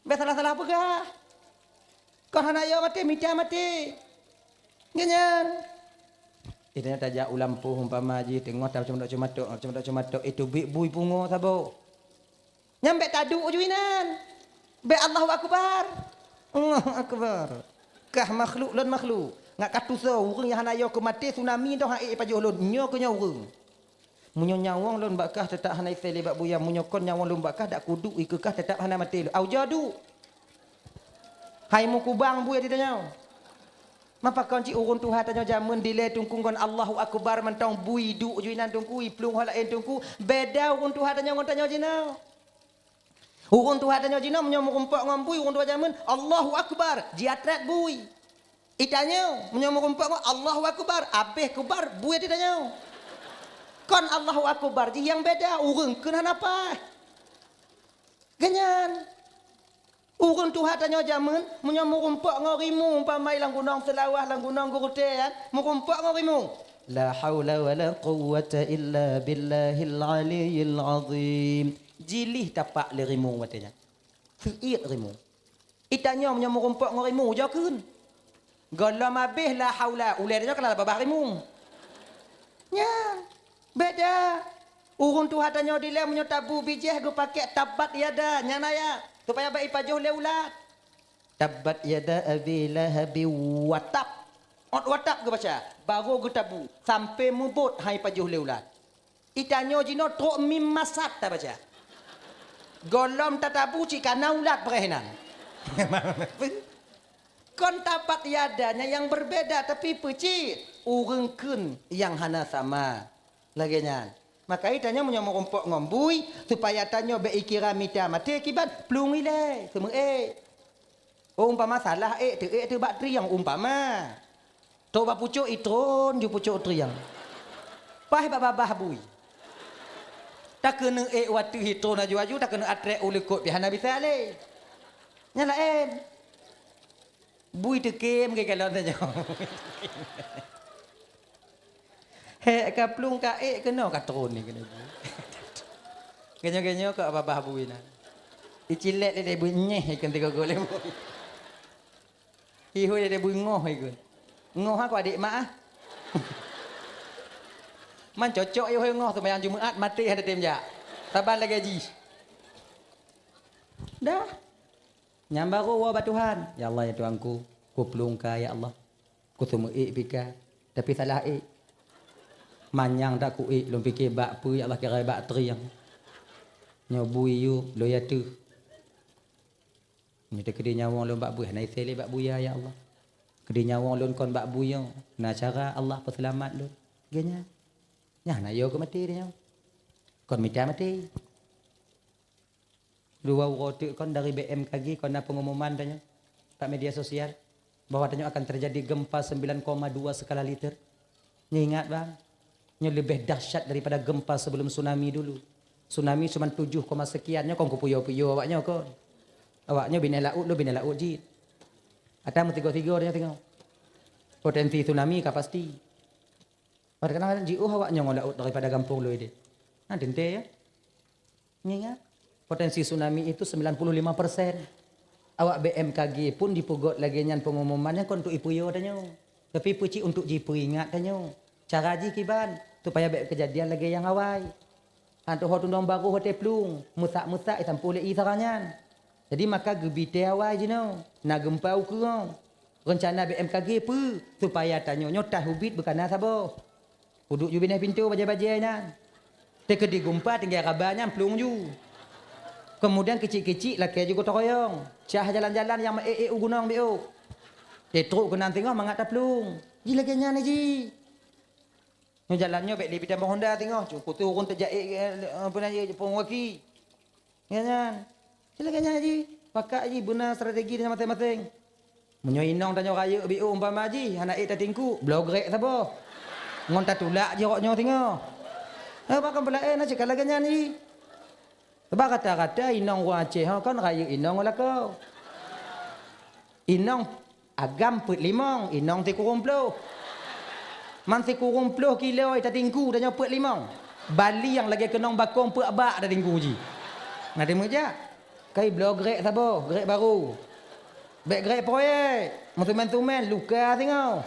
Bék salah-salah peugah. Kon hana yo maté, mita maté. Nyan, nyan. Itanyoe tajak u lampôh umpama jih, teungoh tacumatok-cumatok, cumatok-cumatok, itu bui pungo saboh. Nyan bék taduek ju inan. Bék Allahu Akbar. Allahu Akbar. Kah makhluk lôn makhluk. Ngat ka tusoe ureuëng nyang hana yo keu maté tsunami toh han ék pajoh lôn. Nyoe keu nyoe ureuëng. Meunyoe nyawöng lôn bak kah teutap hana isé lé bak buya, meunyoe kon nyawöng lôn bak kah dak kuduek ikeue kah teutap hana maté lôn. Au jadu. Hai meukubang bui di tanyoe. Mapa kon cit ureuëng tuha tanyoe jameun dilée teungku ngon Allahu Akbar mantong bui duek ju inan teungku, iplueng ho laén teungku. Beda ureuëng tuha tanyoe ngon tanyoe jinoe. Ureuëng tuha tanyoe jinoe meunyoe meurumpok ngon bui ureuëng tuha jameun, Allahu Akbar, jiatrét bui. Itanyoe meunyoe meurumpok ngon Allahu Akbar, abéh kubar bui di tanyoe. Kon Allahu Akbar jih nyang beda, ureuëng kheun hana paih. Geuhnyan. Ureuëng tuha tanyoe jameun, meunyoe meurumpok ngon rimu, umpama lam gunong Seulawah, lam gunong Geurutée, kan, meurumpok ngon rimu. La haula wala quwwata illa billahil aliyyil azim. Jilih tapak lé rimu watée nyan. Seuiet rimu. Itanyoe meunyoe meurumpok ngon rimu, jokheun. Gohlom abéh la haula, ulée tanyoe ka lam babah rimu. Nyan, beda. Ureuëng tuha tanyoe dilée meunyoe tabu bijéh geupakée tabbat yada, nyan ayat, supaya bék ipajoh lé ulat. Tabbat yada abi lahabi wa tab. Ot wa tab geubaca, barô geutabu, sampoe mubot han ipajoh lé ulat. Itanyoe jinoe trok mim masat tabaca. Gohlom tatabu cit kana ulat preh nan. Kon tabbat yada nyan nyang berbeda, tapi peucit ureuëng kheun nyang hana sama. Lagée nyan. Maka itanyoe meunyoe meurumpok ngon bui, supaya tanyoe bék ikira mita maté kiban, plueng ilée, seumeuék. Oh, umpama salah ék teuék teubak triang, umpama. Trok bak pucok itron ju pucok triang. Paih bak babah bui. Takeuneuk ék wateueh itron aju-aju, takeuneuk atrek u likot pih hana bisa lé. Nyan laén. Bui teukem geukalon tanyoe. Hék ka plueng ka ék keunoe ka tron ni keunoe bui. Ganyoe-ganyoe keu babah bui na. Icilek lé beungoh ikon tiga goe lé. Ihôi lé beungoh ikon. Ngoh aku adik mak ah. Man cocok ihôi ngoh seumayang Jumaat maté hana tem jak. Saban lagée jih. Dah. Nyang barô woe bak Tuhan, "Ya Allah, ya Tuhanku, kuplueng ka, ya Allah. Kuseumeuk ék pih ka, tapi salah ék. Manyang that ku ék, lôn pike bak peue, ya Allah, kira bak trieng. Nyoe bui yub, lôn ya teuh. Nyoe teukeudi nyawöng lôn bak bui, hana isé lé bak buya, ya Allah. Keudi nyawöng lôn kon bak bui nyoe, na cara Allah peuseulamat lôn." Geuh nyan. Nyan hana yo keu maté tanyoe. Kon mita maté. Dua uroe teuk kon dari B M K G kon na pengumuman tanyoe bak media sosial bahwa tanyoe akan terjadi gempa sembilan koma dua skala Richter. Nyoe ingat bang, nyoe leubeh dahsyat daripada gempa sebelum tsunami dulu. Tsunami cuma tujuh koma sekian, nyoe kon kupuyo-puyo awak nyoe kon. Awak nyoe binéh laôt, lôn binéh laôt jih. Ata meusigoe-sigoe tanyoe singoh. Potensi tsunami ka pasti. Padahai kadang-kadang jiôh awak nyoe ngon laôt daripada gampông lôn idéh. Nah, teuntée ya. Ingat, potensi tsunami itu sembilan puluh lima persen. Awak B M K G pun jipeugöt lagée nyan pengumuman nyan kon untuk ipuyo tanyoe. Tapi peucit untuk jipeuingat tanyoe. Cara jih kiban, supaya bék keujadian lagée nyang awai. Hantoh ho tunong barô watée plueng, meusak-meusak isampoe lé ie sara nyan. Jadi maka geubi tée awai jinoe, na geumpa ukeue. Reuncana B M K G peue? Supaya tanyoe nyoe tahu bit beukana saboh. Peuduek ju binéh pintoe bajée-bajée nyan. Teukeudi geumpa tinggai raba nyan plueng ju. Keumudian keucik-keucik lakée ju gotong royong. Cah jalan-jalan nyang meuék-ék u gunong biôh. Teutrok keunan singoh mangat taplueng. Ji lagée nyan jih. Nyoe jalan nyoe bék lé bidang honda singoh, cu kutu ureuëng teujak ék, eh, apa na ye, pengwaki. Nyan, nyan. Cit lagée nyan jih, pakat jih beuna strategi tanyoe maséng-maséng. Meunyoe inong tanyoe rayeuk biôh umpama jih, hana ék tatingku, bloe grek saboh. Ngon tatulak jih rot nyoe singoh. Eh, pakon peulaén na cit ka lagée nyan jih. Sabab rata-rata inong ureuëng Aceh ho kon rayeuk inong ngon lakoe. Inong agam peuet limong, inong sikureueng ploh. Man sikureueng ploh kilo tatingku tanyoe peuet limong. Bali nyang lagée keunong bakong peuet bak tatingku jih. Na teumeujak. Kai bloe grek saboh, grek barô. Bék grek proyek, meusumen-sumen luka singoh.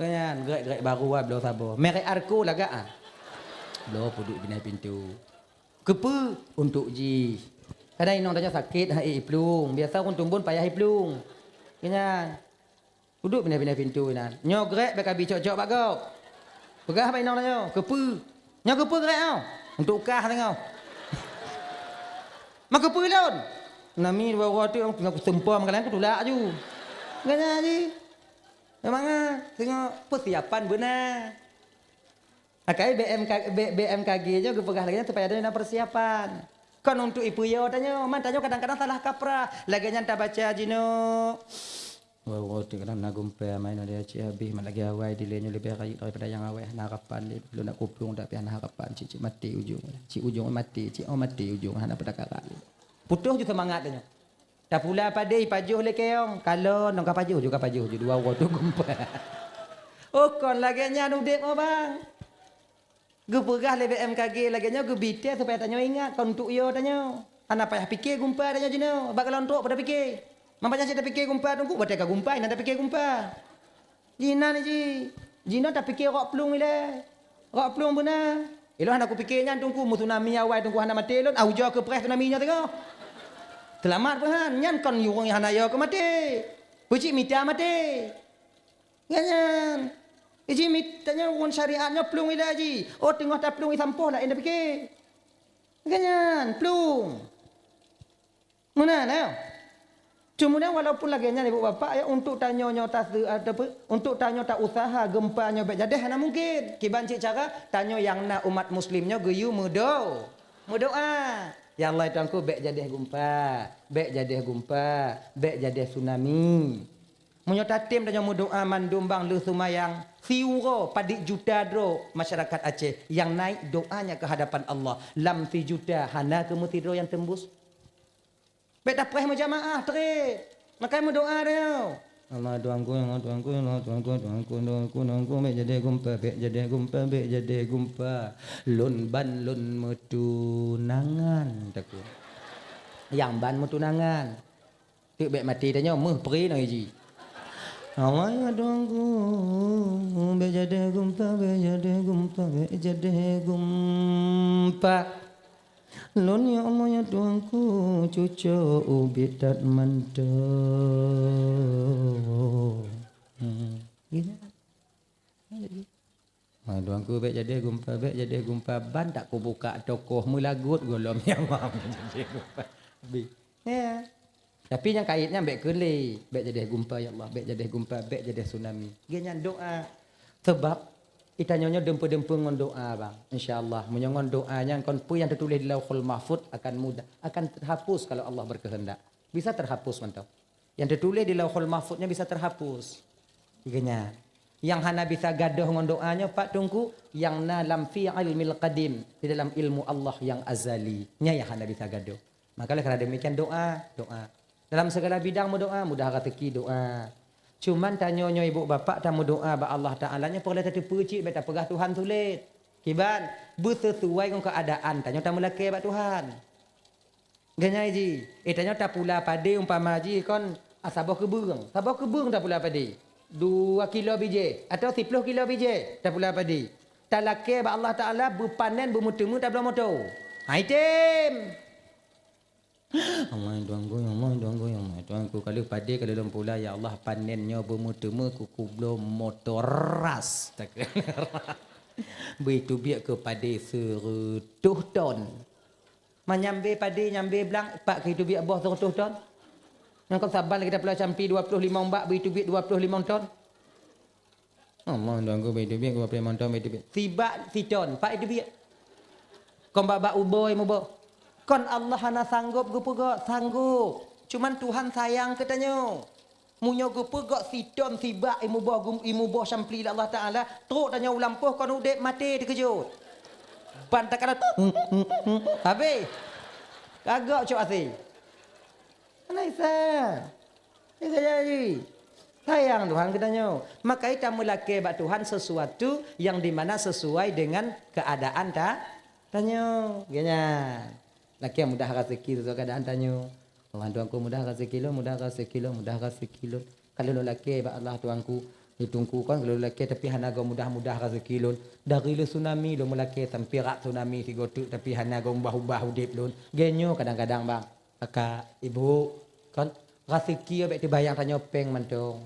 Nyan grek-grek barô ah bloe saboh. Merek Arco lagak ah. Bloe peuduek binéh pintoe. Keupeue? Untuk jih. Kadang inong tanyoe sakét han ék iplueng. Biasa ureuëng tumbon payah iplueng. Nyan. Uduk pinah-pinah pintoe inan. Nyoe grek bèk ka bi cok-cok bak gob. Peugah bak inong tanyoe, "Keupeue?" "Nyoe keupeue grek nyoe?" "Untuk kah tanyoe." "Ma keupeue lôn?" "Nami dua uroe teuk teungoh kuseumpa makanan kutulak aju." Geuh nyan jih. Memang ah, teungoh peusiapan beuna. Akai B M K, B-, B M K G nyoe geupeugah lagèe nyan supaya droeneuh na peusiapan. Kon untuk ipeuyö tanyoe, man tanyoe kadang-kadang salah kaprah. Lagèe nyan tabaca jinoe. Wah, wah, teuk kadang na gumpa main ada cit habéh, mat lagèe awai dilèe nyoe leubeh rayeuk daripada nyang awai, hana harapan lé. Lôn nak kuplueng tapi hana harapan, cit-cit maté ujong. Cit ujong maté, cit oh maté ujong, hana peudakaran lé. Putôh ju seumangat tanyoe. Tapula padé ipajoh lé keong, kalon nong ka pajoh ju, ka pajoh ju, dua uroe tu gumpa. Oh, kon lagèe nyan udép oh, bang. Geupeugah lé B M K G lagèe nyoe geubitèe supaya tanyoe ingat kon untuk yo tanyoe. Hana payah pike gumpa tanyoe jinoe, bak galon trok pada pike. Man payah cit tapike gumpa teungku, watèe ka gumpa, inan tapike gumpa. Jihnyan ji, jinoe tapike rok plueng ilèe. Rok plueng beuna. Ilôn hana kupike nyan teungku, meu tsunami awai teungku hana maté lôn, ah ujoe keu preh tsunami nyoe teungoh. Seulamat peuhan, nyan kon ureueng hana yo keu maté. Peucit mita maté. Nyan nyan. Iji mit-, tanyoe ngon syariat nyoe plueng ilèe ji. Oh teungoh taplueng isampoh laén tapike. Nyan nyan, plueng. Meunan, eh. Cuma walaupun lagèe nyan, ibu bapak, ya, untuk tanyoe nyoe tase-, ataupun untuk tanyoe ta usaha geumpa nyoe bèk jadèh hana mungken. Kiban cit cara, tanyoe nyang na umat muslim nyoe geuyue meudo-, meudoa. Ya Allah, ya Tuhanku, bèk jadèh gumpa, bèk jadèh gumpa, bèk jadèh tsunami. Meunyoe tatem tanyoe meudoa mandum bang lheueh seumayang, siuroe padit juta droe masyarakat Aceh nyang naik doanya ke hadapan Allah. Lam sijuta hana keu meusidroe nyang teumbus. Bèk tapreh meujamaah trép. Makai meudoa tanyoe. Allah Tuhanku, Allah Tuhanku, Allah Tuhanku, Tuhanku, Tuhanku, Tuhanku, bèk jadèh gumpa, bèk jadèh gumpa, bèk jadèh gumpa. Lôn ban lôn meutunangan takue. Nyang ban meutunangan. Teuk bék maté tanyoe, meuh pri nyoe ji. Awai ya Tuhanku, bék jadeh gumpa, bék jadeh gumpa, bék jadeh gumpa. Lôn ya Allah ya Tuhanku, cucok ubit that mantong. Hmm. Gitu. Hai Tuhanku, bék jadeh gumpa, bék jadeh gumpa, ban tak kubuka toko meulagot gohlom ya Allah, bék jadeh gumpa. Bi. Ya. Tapi nyang kait nyan bék kheun lé, bék jadeh gumpa ya Allah, bék jadeh gumpa, bék jadeh tsunami. Geuh nyan doa. Sebab geutanyoe nyoe deumpeu-deumpeu ngon doa, bang. Insya Allah, meunyoe ngon doa nyan kon peue nyang teutuléh di Lauhul Mahfuz akan mudah, akan terhapus kalau Allah berkehendak. Bisa terhapus mantong. Nyang teutuléh di Lauhul Mahfuz nyan bisa terhapus. Geuh nyan. Nyang hana bisa gadôh ngon doa nyoe, Pak Teungku, nyang na lam fi ilmil qadim, di dalam ilmu Allah nyang azali. Nyan nyang hana bisa gadôh. Maka oleh karena demikian doa, doa. Dalam segala bidang meudoa, mudah rezeki doa. Cuman tanyoe nyoe ibu bapak tameudoa bak Allah Taala nyoe peureulée tateupeue cit, bék tapeugah Tuhan sulet. Kiban, beuseusuai ngon keuadaan tanyoe tameulakée bak Tuhan. Geuh nyan ji, eh, tanyoe tapula padé umpama ji kon, ah, saboh keubeueng. Saboh keubeueng tapula padé. Dua kilo bijéh atau siploh kilo bijéh tapula padé. Talakée bak Allah Taala beupanen beumeuteumé tabloe moto. Hai tem! Amai Tuhanku, ya amai Tuhanku, ya amai Tuhanku. Kalau padé kalau lôn pula, ya Allah, panen nyoe beumeuteumé keu kubloe moto ras. Beuteubiet keu padé seureutôh ton. Manyambe padé, nyambe blang, pat keu teubiet boh seureutôh ton. Nyang kon saban lagée tapula campi dua ploh limong bak, bri teubiet dua ploh limong ton. Allah, Tuhanku, bri teubiet dua ploh limong ton, bri teubiet. Sibak siton, pat teubiet. Kon bak-bak uboi muboh. Kon Allah hana sanggob geupeugok, sanggob. Cuman Tuhan sayang keu tanyoe. Meunyoe geupeugok siton sibak imuboh gum-, imuboh sampli lé Allah Taala, trok tanyoe u lampôh kon udeb maté teukeujot. Ban takala habéh. Kagok cok asé. Hana bisa. Bisa jadi. Sayang Tuhan keu tanyoe. Maka ita meulakée bak Tuhan sesuatu yang di mana sesuai dengan keadaan ta-, tanyoe. Geuh nyan. Lakée mudah rezeki sesuai keadaan tanyoe. Allah Tuhanku, mudah rezeki lôn, mudah rezeki lôn, mudah rezeki lôn. Kalau lôn lakée bak Allah Tuhanku, di Teungku kon kalau lôn lakée tapi hana gob mudah-mudah rezeki lôn. Dari lé tsunami lôn meulakée sampai rak tsunami sigoe teuk tapi hana gob ubah-ubah udeb lôn. Geuh nyoe kadang-kadang bang, kakak, ibu, kon rezeki bék teubayang tanyoe péng mantong.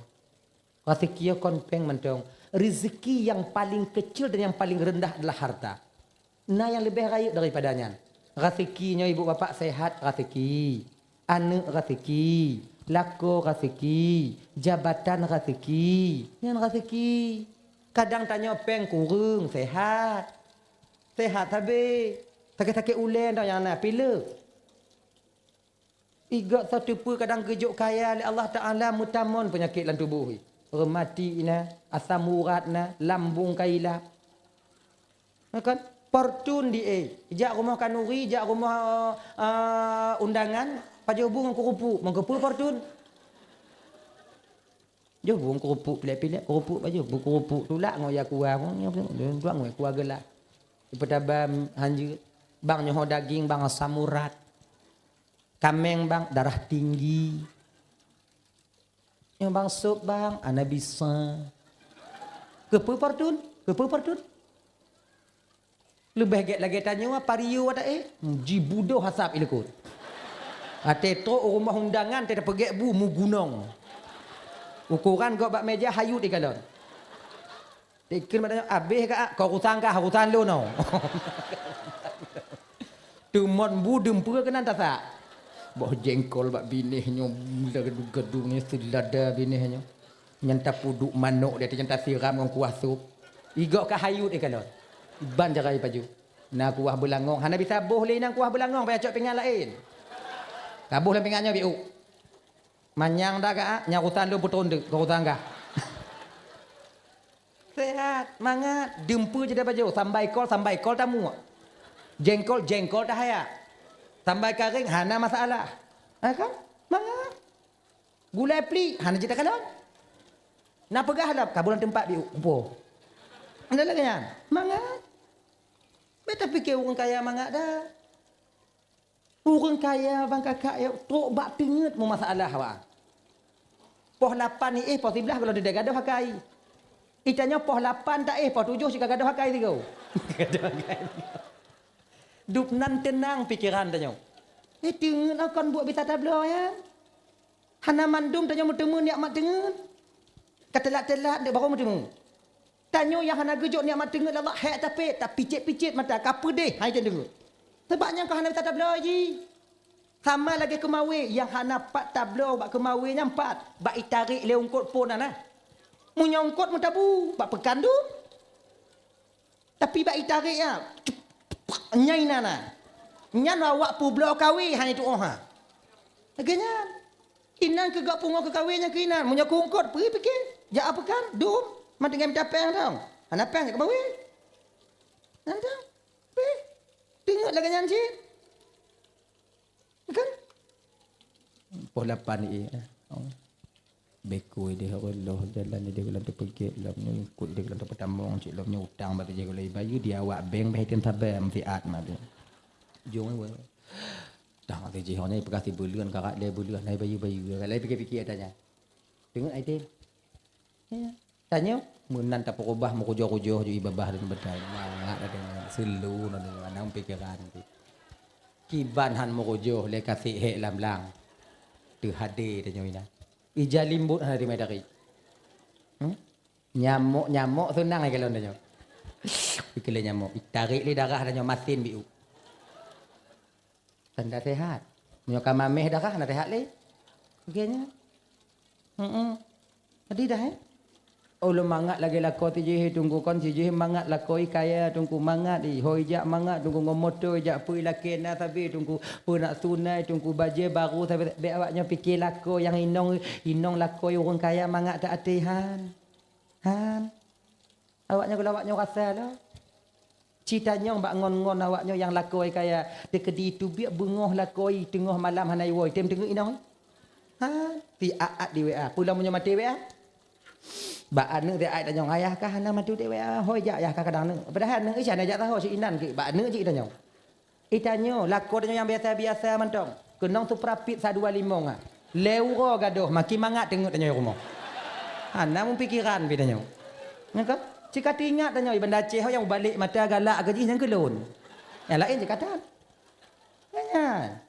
Raseuki nyoe kon péng mantong. Rezeki yang paling kecil dan yang paling rendah adalah harta. Na nyang leubeh rayeuk daripada nyan. Raseuki nyoe ibu bapak sehat, raseuki. Aneuk raseuki. Lakoe raseuki. Jabatan raseuki. Nyan raseuki. Kadang tanyoe péng kureueng, sehat. Sehat sabe. Sakét-sakét ulée nyoe nyang na, pilek. Igob soe teupeu kadang geujok kaya lé Allah Taala meutamon peunyakét lam tuboh jih. Reumati na, asam urat na, lambung ka ilap. Na kan? Fortun di, eh, jak rumoh khanuri, jak rumoh, eh, undangan, pajoh bu ngon keurupuk, meukeupeu fortun. Joh bu ngon keurupuk pilek-pilek, keurupuk pajoh bu, keurupuk tulak ngon ya kuah, ngon ya kuah geulak. Ipeutaba hanjeuet, bang nyoe daging, bang asam urat. Kaméng bang darah tinggi. Nyoe bang sop bang, ana bisa. Keupeue fortun? Keupeue fortun? Leubeh gét lagée tanyoe, pario ada eh. Jibudoh asap ilikot. Até trok u rumoh undangan, teupeugét bu mugunong. Ukoran gob bak méja hayut ikalon. Dikheun bak tanyoe, "Abéh ka, ka urusan kah, urusan lôn nyoe." Teumon bu dumpeue keunan tasak. Boh jengkol bak binéh nyoe, gadu-gadu nyoe, seulada binéh nyoe. Nyan tapuduk manok di ateueh, nyan tasiram ngon kuah sop. Igob ka hayut ikalon. Ban jarai pajoh. Na kuah beulangong, hana bisa boh lé inong kuah beulangong, payah cok pingan laén. Ka boh lam pingan nyoe biuk. Manyang dah ka, nyan urusan lôn putron deuk, kon urusan kah. Sehat, mangat, dumpeue jeuet pajoh, sambai kol, sambai kol tamuek. Jengkol, jengkol tahayat. Sambai karéng, hana masalah. Ha kan? Mangat. Gulai plik, hana jeuet takalon. Na peugah lom, ka bulan teumpat biuk, kupo. Ada lagée nyan. Mangat. Bék tapike ureuëng kaya mangat dah. Ureuëng kaya bang kakak ya, trok bak teungeut meumasalah awak. Poh lapan iéh, poh siblaih kalau tidak gadoh akai. Itanyoe poh lapan taéh, poh tujoh cit ka gadoh akai sigoe. Gadoh akai. Dub nan teunang pikeran tanyoe. Eh, teungeut kon buet bisa tabloe nyan. Hana mandum tanyoe meuteumé nikmat teungeut. Ka teulat-teulat dek baru meuteumé. Tanyoe nyang hana geujok nikmat teungeut lé Allah, hék tapét, tapicét-picét mata, ka peudeh hai teungeut. Sabab nyang ka hana bisa tabloe jih. Sama lagée keumawé, nyang hana pat tabloe bak keumawé nyan pat, bak itarek lé eungkot phon na. Meunyoe eungkot meutabu, bak peukan dum. Tapi bak itarek ya, nyai nana. Nyan awak peubloe kawé hana tuoh ha. Lagée nyan. Inan keu gak pungo keu kawé nyang keu inan. Meunyoe keu eungkot, peue pike? Jak a peukan, dum. Man tinggai mita péng dong. Hana péng jak keumawé. Nyan dong. Pih. Teungeut lagée nyan cit. Kan? Poh lapan ié. Oh. Beko ideh Allah jalan ideh lam teupeugét lam nyoe, ikot ideh lam teupeutamong cit lam nyoe, utang bak teuh gulai bayeue di awak bank bah item saban siat mah tu. Jong weh. Tang teuh jih nyoe peugah sibuleuen karat lé buleuen hai bayeue-bayeue. Galai pikir-pikir ata nyan. Teungeut ai tem. Ya. Tanyoe meunan tapeureubah meukujoh-kujoh ju ibabah dan betai. Mangat ada nyoe, selu na nyoe, anang pikeran tu. Kiban han meukujoh lé kasek hék lam lang. Teuhadé tanyoe inan. Ija limbot hana teumé tarék. Hmm? Nyamok-nyamok seunang ai kalon tanyoe. Ikeu lé nyamok, itarék lé darah tanyoe masin biu. Tanda sehat. Meunyoe ka mameh darah hana sehat lé. Lagée nyan. Heeh. Jadi dah eh. Ulôn mangat lagée lakoe tijih Teungku kon sijih mangat lakoe kaya Teungku mangat i hôi jak mangat Teungku ngon moto jak peue lakée na sabe Teungku peunak sunai Teungku bajée baru sabe bék awak nyoe pike lakoe nyang inong inong lakoe ureuëng kaya mangat ta até han. Han. Awak nyoe kalau awak nyoe rasa lah. Cita nyong bak ngon-ngon awak nyoe nyang lakoe kaya teukeudi teubiet beungoh lakoe teungoh malam hana iwoe tem teungeut inong. Ha, ti aat di W A. Pula meunyoe maté W A. Bak aneuk ti aat tanyong ayah kah hana maté di W A. Hoi jak ayah kah kadang aneuk. Padahal aneuk isya na jak tahu si inan ke bak aneuk jih tanyong. Itanyoe, lakoe tanyoe nyang biasa-biasa mantong. Keunong suprapit sa dua limong ah. Lé uroe gadoh, makin mangat teungeut tanyoe rumoh. Hana meupikiran pi tanyoe. Nyan ka? Cika teuingat tanyoe, i Banda Aceh nyang ubalek mata galak keu jih nyang keulon. Nyang laén cika tan. Nyan.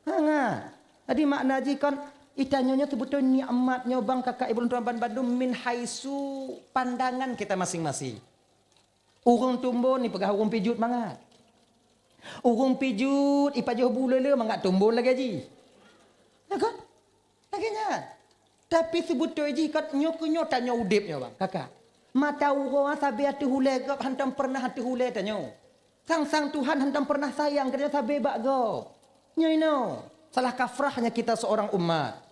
Hangat. Jadi makna jih kan, itanyoe nyoe seubeutôi nikmat nyoe bang kakak ibu lôn tuan ban bandum min haitsu pandangan kita masing-masing. Ureuëng tumbon ipeugah ureuëng pijut mangat. Ureuëng pijut ipajoh bu lele mangat tumbon lagée jih. Ya kan? Lagée nyan. Tapi seubeutôi jih kat nyoe keu nyoe tanyoe udeb nyoe bang, kakak. Mata uroe sabe ateueh ulée gob hantom pernah ateueh ulée tanyoe. Sang-sang Tuhan hantom pernah sayang keu tanyoe sabe bak gob. Nyoe inoe, salah kafrahnya kita seorang umat.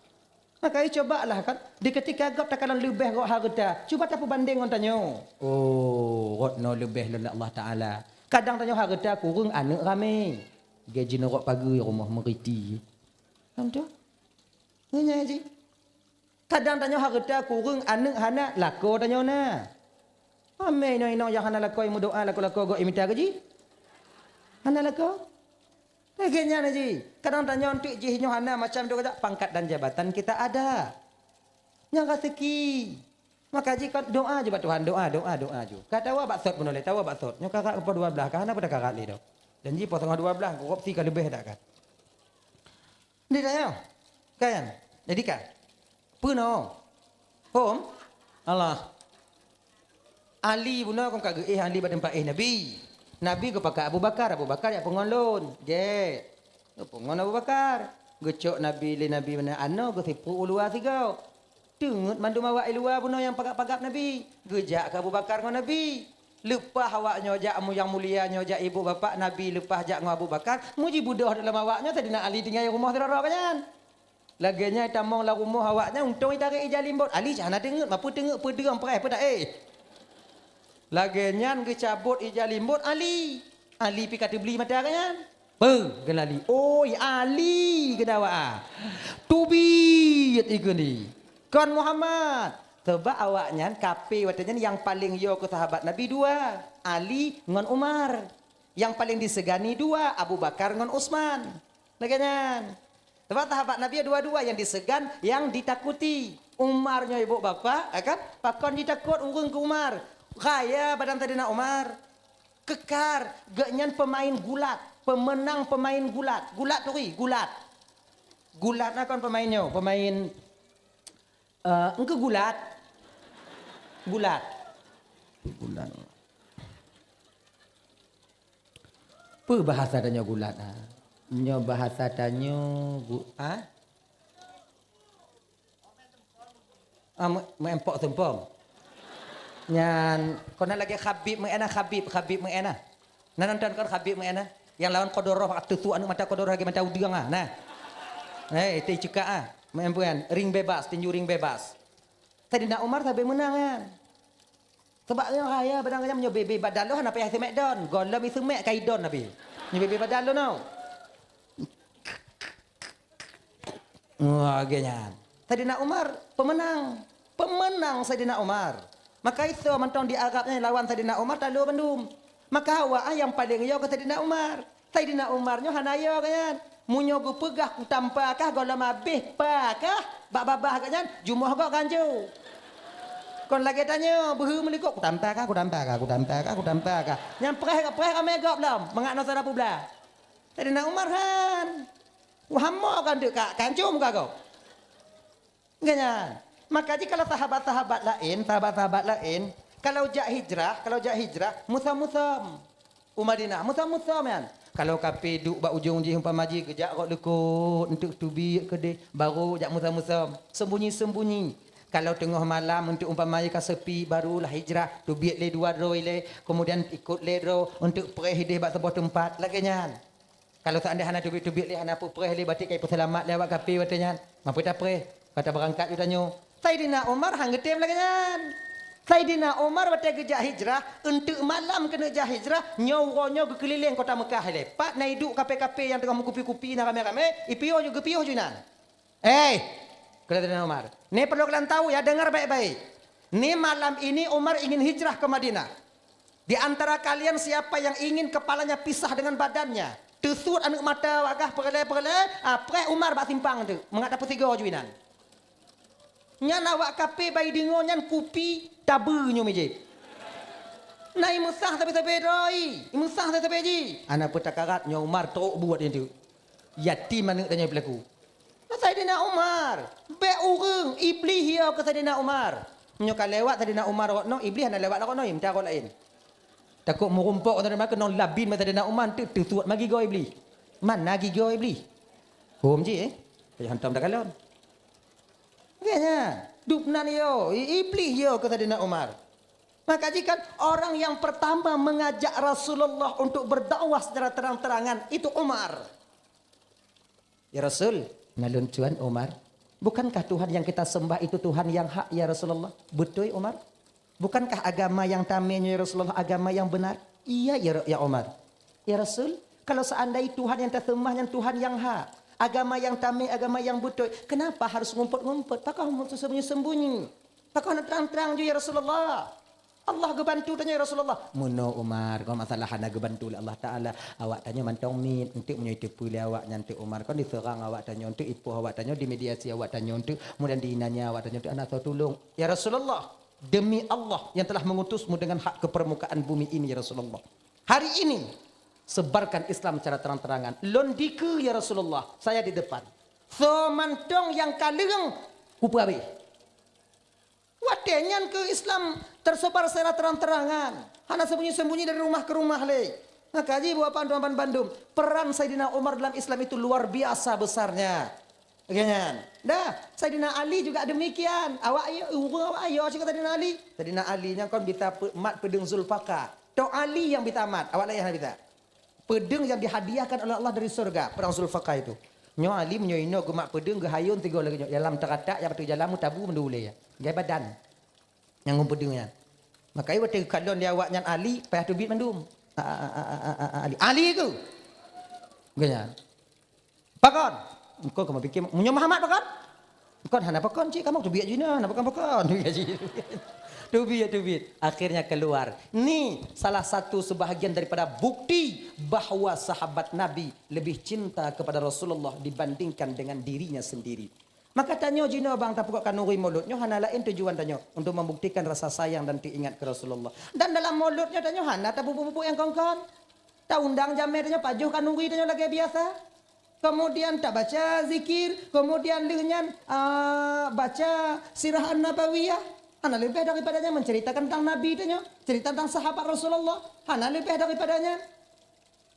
Maka, eh, cobalah kan, di ketika gob takalon leubeh rot hareuta, cuba tapeubandeng ngon tanyoe. Oh, rot nyoe leubeh lom Allah Taala. Kadang tanyoe hareuta kureueng aneuk ramé. Gaji neurok pageue rumoh meuriti. Kan tu? Nyan jih. Kadang tanyoe hareuta kureueng aneuk hana lakoe tanyoe na. Amé inong-inong nyang hana lakoe meudoa lakoe-lakoe gob imita gaji. Hana lakoe. Lagée nyan jih, kadang tanyoe teuk jih nyoe hana macam tu kata pangkat dan jabatan kita ada. Nyang raseuki. Maka jih kan doa je bak Tuhan, doa, doa, doa je. Ka tawa bak sot peunoh lé, tawa bak sot. Nyoe karat poh dua belas, ka hana peudah karat lé doh. Dan jih poh teungoh dua belas, korupsi ka leubeh dak kan. Di tanyoe. Kan? Jadi kan? Peunoh. Hom? Allah. Ali bunoe kon ka geuéh Ali bak teumpat éh Nabi. Nabi geupakat Abu Bakar, Abu Bakar jak peungon lôn. Gét. Geupeungon Abu Bakar. Geucok Nabi lé Nabi meunan anoe geusipruek u luwa sigoe. Teungeut mandum awak i luwa bunoe nyang pagab-pagab Nabi. Geujak keu Abu Bakar ngon Nabi. Leupah awak nyoe jak mu nyang mulia nyoe jak ibu bapak Nabi leupah jak ngon Abu Bakar, muji budoh dalam awak nyoe Saidina Ali tinggai rumoh sidroe-droe nyan. Lagée nyan itamong lam rumoh awaknyan untông itarek ija limbot. Ali cit hana teungeut, mapeue teungeut peudeueng preh peue taéh. Lagée nyan geucabot ija limbot Ali. Ali pi ka teubli mata geuh nyan. Beuh, geulali. Oi, Ali geudawaa. Teubiet ikeu ni. Kon Muhammad. Sabab awaknyan kafé watée nyan nyang paleng yo keu sahabat Nabi dua, Ali ngon Umar. Nyang paleng disegani dua, Abu Bakar ngon Utsman. Lagèe nyan. Sebab sahabat Nabi dua-dua yang disegah, yang ditakuti. Umar nyoe ibu bapak, ya kan? Pakon jitakot ureueng keu Umar. Kaya badan Saidina Umar. Kekar, geuh nyan pemain gulat, pemenang pemain gulat. Gulat turi, gulat. Gulat na kon pemain nyoe, pemain, eh, engke gulat. Gulat. Gulat. Peue bahasa tanyoe gulat, ha? Nyoe bahasa tanyoe gu-, ha? Ah, meu-, meuempok seumpom. Nyan, kon na lagèe Khabib meu'en na, Khabib, Khabib meu'en na. Na nonton kon Khabib meu'en na? Nyang lawan Kodoroh, atusu aneuk mata Kodoroh lagèe mata udeueng ah. Nah. Eh, itu cekak ah. Meu'en bukan, ring bebas, tinju ring bebas. Saidina Umar sabe meunang nyan. Sebab nyoe raya badang nyan nyoe bebe badalo hana payah seumek don. Gohlom iseumek ka idon nabi. Nyoe bebe badalo no. Wah, lagèe nyan. Saidina Umar pemenang. Pemenang Saidina Umar. Maka isoe mantong di Arab nyan lawan Saidina Umar talo bandum. Maka awak ah nyang paleng yo keu Saidina Umar. Saidina Umar nyoe hana yo gobnyan. Meunyoe geupeugah kutampa kah gohlom abéh pa kah bak babah gobnyan, jumoh gob ganjo. Kon lagèe tanyoe, beuhe meulikot, kutampa kah, kutampa kah, kutampa kah, kutampa kah. Nyan preh, preh ramé gob lom, mangat noe sara peublah. Saidina Umar han. Wah, hamo ka deuk ka, kancum ka gob. Nyan. Maka jih kalau sahabat-sahabat laén, sahabat-sahabat laén, kalau jak hijrah, kalau jak hijrah, musom-musom. U Madinah, musom-musom nyan. Kalau kape duek bak ujong jih umpama jih geujak rot likot, eunteuk teubiet keudeh, barô jak musom-musom. Sembunyi-sembunyi. Kalau teungoh malam eunteuk umpama jih ka sepi, barulah hijrah, teubiet lé dua droe ilèe, kemudian ikot lé droe, eunteuk preh ideh bak saboh teumpat, lagèe nyan. Kalau seandai hana teubiet-teubiet lé, hana peupreh lé, batik ka ipeuseulamat lé awak kape watèe nyan. Meupeue tapreh? Ka tabeurangkat ju tanyoe. Saidina Umar han geutem lagèe nyan. Saidina Umar watèe geujak hijrah, eunteuk malam keuneuk jak hijrah, nyoe uroe nyoe geukeulileng kota Meukah ilèe. Pat na iduek kape-kape nyang teungoh meukupi-kupi na ramé-ramé, ipiôh ju, geupiôh ju inan. Eh, kata Saidina Umar, "Ni perlu kalian tahu ya, dengar baik-baik. Ni malam ini Umar ingin hijrah ke Madinah. Di antara kalian siapa yang ingin kepalanya pisah dengan badannya, teusuet aneuk mata awak kah peureulèe-peureulèe, ah, preh Umar bak simpang tu, mangat tapeusigoe ju inan." Nyan awak kape bai deungoe nyan kupi tabeue nyoe mijéh. Na imeusah sabe-sabe droe, imeusah sabe-sabe jih. Hana peue takarat nyoe Umar trok buet nyan tu. Yatim aneuk tanyoe peulaku. Saidina Umar, bèk ureueng, Iblih yo keu Saidina Umar. Meunyoe ka lewat Saidina Umar rot noe, Iblih hana lewat rot noe, meucara laén. Takot meurumpok Saidina Umar keunong labin bak Saidina Umar, teu-, teusuet ma gigoe Iblih. Mana gigoe Iblih? Hom jih, eh? Payah hantom takalon. Geuhnyan, dubnan yo, i-, Iblih yo keu Saidina Umar. Maka jih kan orang yang pertama mengajak Rasulullah untuk berdakwah secara terang-terangan itu Umar. "Ya Rasul," naleueng tuan Umar, "bukankah Tuhan yang kita sembah itu Tuhan yang hak, ya Rasulullah?" "Beutôi, Umar." "Bukankah agama yang tamé nyoe, ya Rasulullah, agama yang benar?" "Iya, ya, ya Umar." "Ya Rasul, kalau seandai Tuhan yang taseumah nyan Tuhan yang hak, agama yang tamé, agama yang beutôi, kenapa harus ngumpet-ngumpet? Pakon sembunyi-sembunyi? Pakon hana trang-trang ju, ya Rasulullah?" "Allah geubantu tanyoe, ya Rasulullah." "Meunoe Umar, kon masalah hana geubantu lé Allah Taala, awak tanyoe mantong miet, eunteuk meunyoe iteupeue lé awak nyan teuk Umar, kon diseurang awak tanyoe, eunteuk ipoh awak tanyoe, dimediasi awak tanyoe, eunteuk mudah diinanya awak tanyoe, eunteuk hana soe tulông." "Ya Rasulullah, demi Allah yang telah mengutusmu dengan hak ke permukaan bumi ini, ya Rasulullah. Hari ini, sebarkan Islam secara terang-terangan. Lôn dikeue, ya Rasulullah, saya di depan. Soe mantong nyang ka leueng, kupeue habéh." Watèe nyan keuh Islam tersebar secara terang-terangan, hana sembunyi-sembunyi dari rumah ke rumah lé. Maka jih buat panduan bandum, peran Saidina Umar dalam Islam itu luar biasa besarnya. Lagèe nyan. Dah, Saidina Ali juga demikian. Awak yo, ureueng awak yo cit Saidina Ali. Saidina Ali nyan kon bisa pe-, mat peudeueng Zulfikar. Tok Ali nyang bisa mat, awak laén hana bisa. Peudeueng yang dihadiahkan oleh Allah dari surga, perang Zulfikar itu. Nyoe Ali meunyoe inoe geumat peudeueng geuhayôn sigoe lagèe nyoe, dalam teukatak nyang ateueh jalan meutabu mandum ulèe. Gaya badan nyang ngon peudeueng nyan. Maka watèe geukalon lé awak nyan Ali, payah teubiet mandum. A, a, a, a, a, a, Ali. Ali keuh. Geuh nyan. Pakon? Engkau kamu pikir, meunyoe Muhammad pakon? Kon hana pakon cit kamoe, teubiet jinoe, hana pakon-pakon. Teubiet, teubiet. Akhirnya keluar. Ni salah satu sebahagian daripada bukti bahwa sahabat Nabi lebih cinta kepada Rasulullah dibandingkan dengan dirinya sendiri. Maka tanyoe jinoe bang tapeugot khanuri mulod nyoe hana laén tujuan tanyoe untuk membuktikan rasa sayang dan teuingat keu Rasulullah. Dan dalam mulod nyoe tanyoe hana tapeubuet-buet nyang kon-kon. Taundang jamé tanyoe pajoh khanuri tanyoe lagée biasa. Kemudian tabaca zikir, kemudian lheueh nyan, ah, baca sirah an-nabawiyah. Hana leubeh daripada nyan menceritakan tentang Nabi tanyoe, cerita tentang sahabat Rasulullah. Hana leubeh daripada nyan.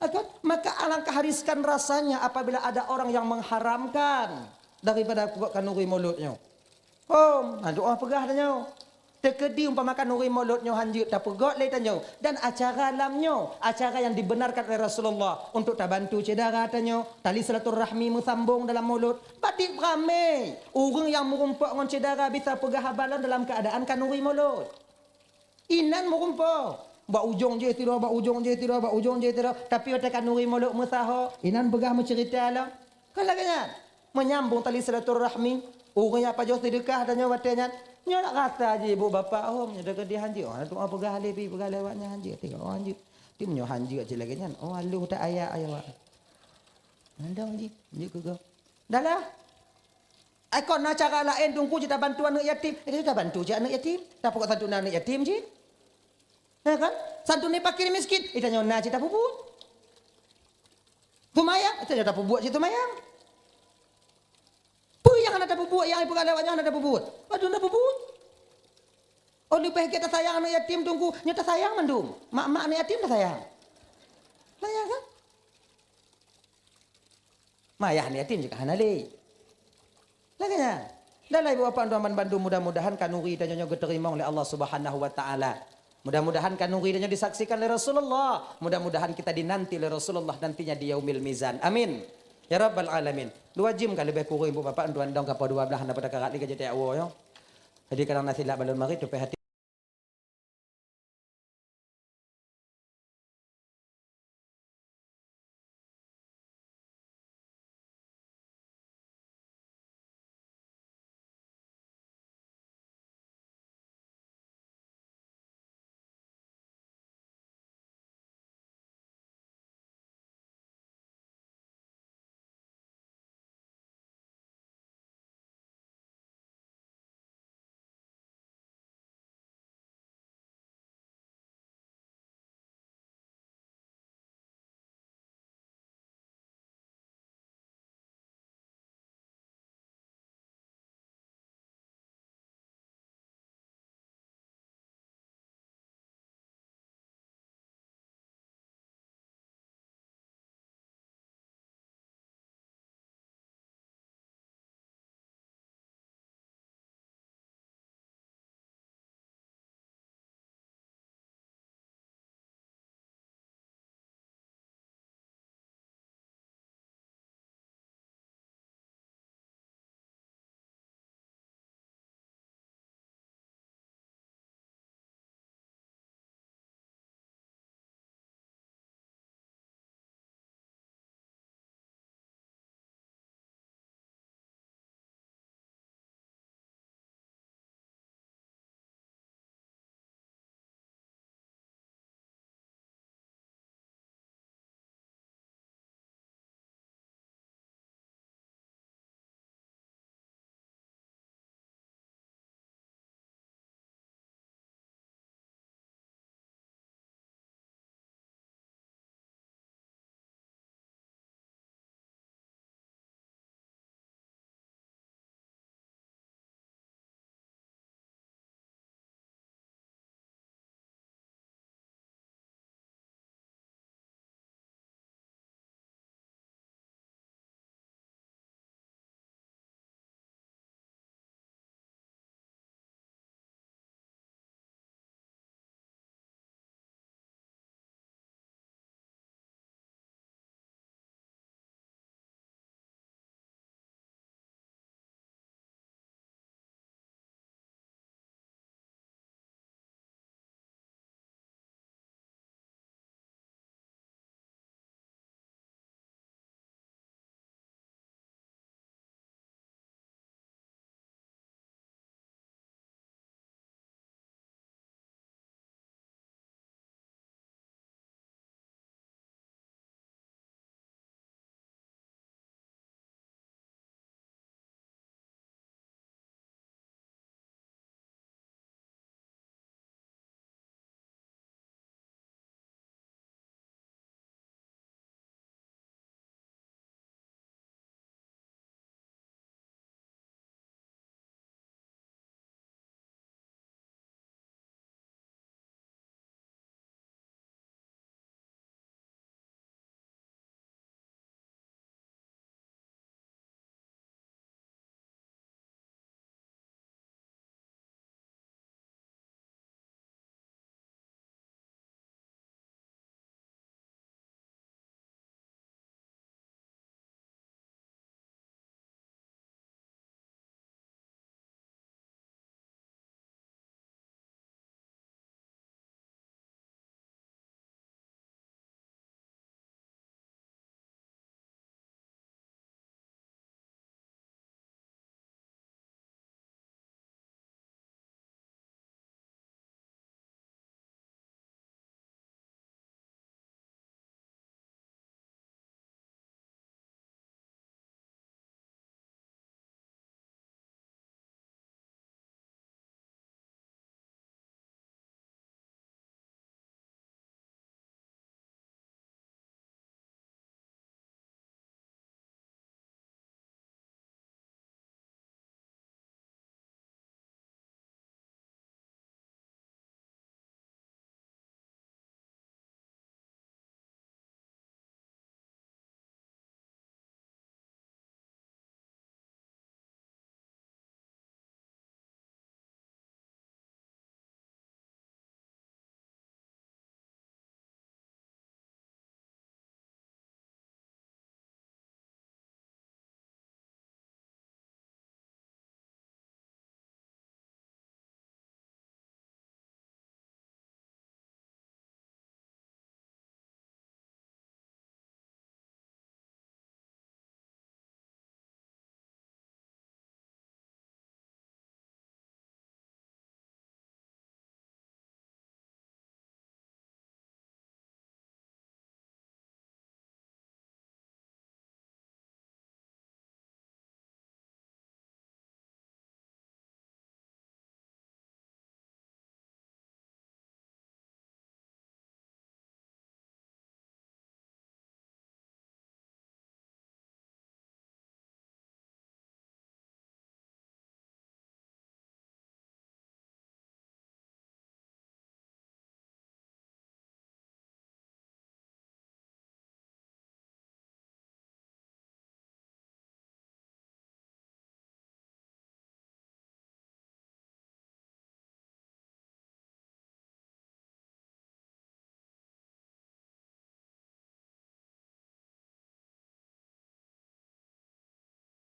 Kan? Maka alangkah riskan rasanya apabila ada orang yang mengharamkan daripada peugot khanuri mulod nyoe. Hom, ha, doa peugah tanyoe. Teukeudi umpama khanuri mulod nyoe hanjeuet tapeugot lé tanyoe dan acara lam nyoe, acara yang dibenarkan oleh Rasulullah untuk tabantu syedara tanyoe, tali silaturahmi meusambong dalam mulod. Batik ramé ureuëng nyang meurumpok ngon syedara bisa peugah haba lom dalam keuadaan khanuri mulod. Inan meurumpok. Bak ujong jih tiroe, bak ujong jih tiroe, bak ujong jih tiroe. Tapi watée khanuri mulod meusaho, inan peugah meuceurita lom. Kan lagée nyan. Menyambung tali silaturahmi, ureuëng nyang pajoh seudeukah tanyoe watée nyan. Nyoe nak rasa jih ibu bapak hom, nyoe deungon di hanjeuet. Oh, doa peugah lé pi, peugah lé awak nyan hanjeuet. Tengok, oh, hanjeuet. Tim nyoe hanjeuet cit lagée nyan. Oh, aluh tak ayak, ayak awak. Mandong jih, hanjeuet keu gob. Dah lah. Ai kon na cara laén teungku cit tabantu aneuëk yatim. Eh, tabantu cit aneuëk yatim. Tapeugot santunan aneuëk yatim cit. Ya kan? Santunan fakir miskin. Eh, tanyoe na cit tapeubuet. Seumayang, eh, tanyoe tapeubuet cit seumayang. Peue nyang hana tapeubuet, nyang ipeugah lé awak nyan hana tapeubuet? Padum tapeubuet. Oh, leubeh gét tasayang aneuëk yatim teungku, nyoe tasayang mandum. Mak-mak aneuëk yatim tasayang. Tasayang kan? Mayah aneuëk yatim juga hana lé. Lagée nyan. Dan lagée ibu bapak tuan bandum, mudah-mudahan khanuri tanyoe nyoe geuteurimong lé Allah Subhanahu wa Taala. Mudah-mudahan khanuri tanyoe disaksikan lé Rasulullah. Mudah-mudahan kita dinanti lé Rasulullah nantinya di yaumil mizan. Amin. Ya rabbal alamin. Dua jim ka leubeh kureueng ibu bapak tuan dong ka poh dua belas hana pada karat lé ka jiteuak woe nyoe. Jadi kadang na silap balon marit tupée hati.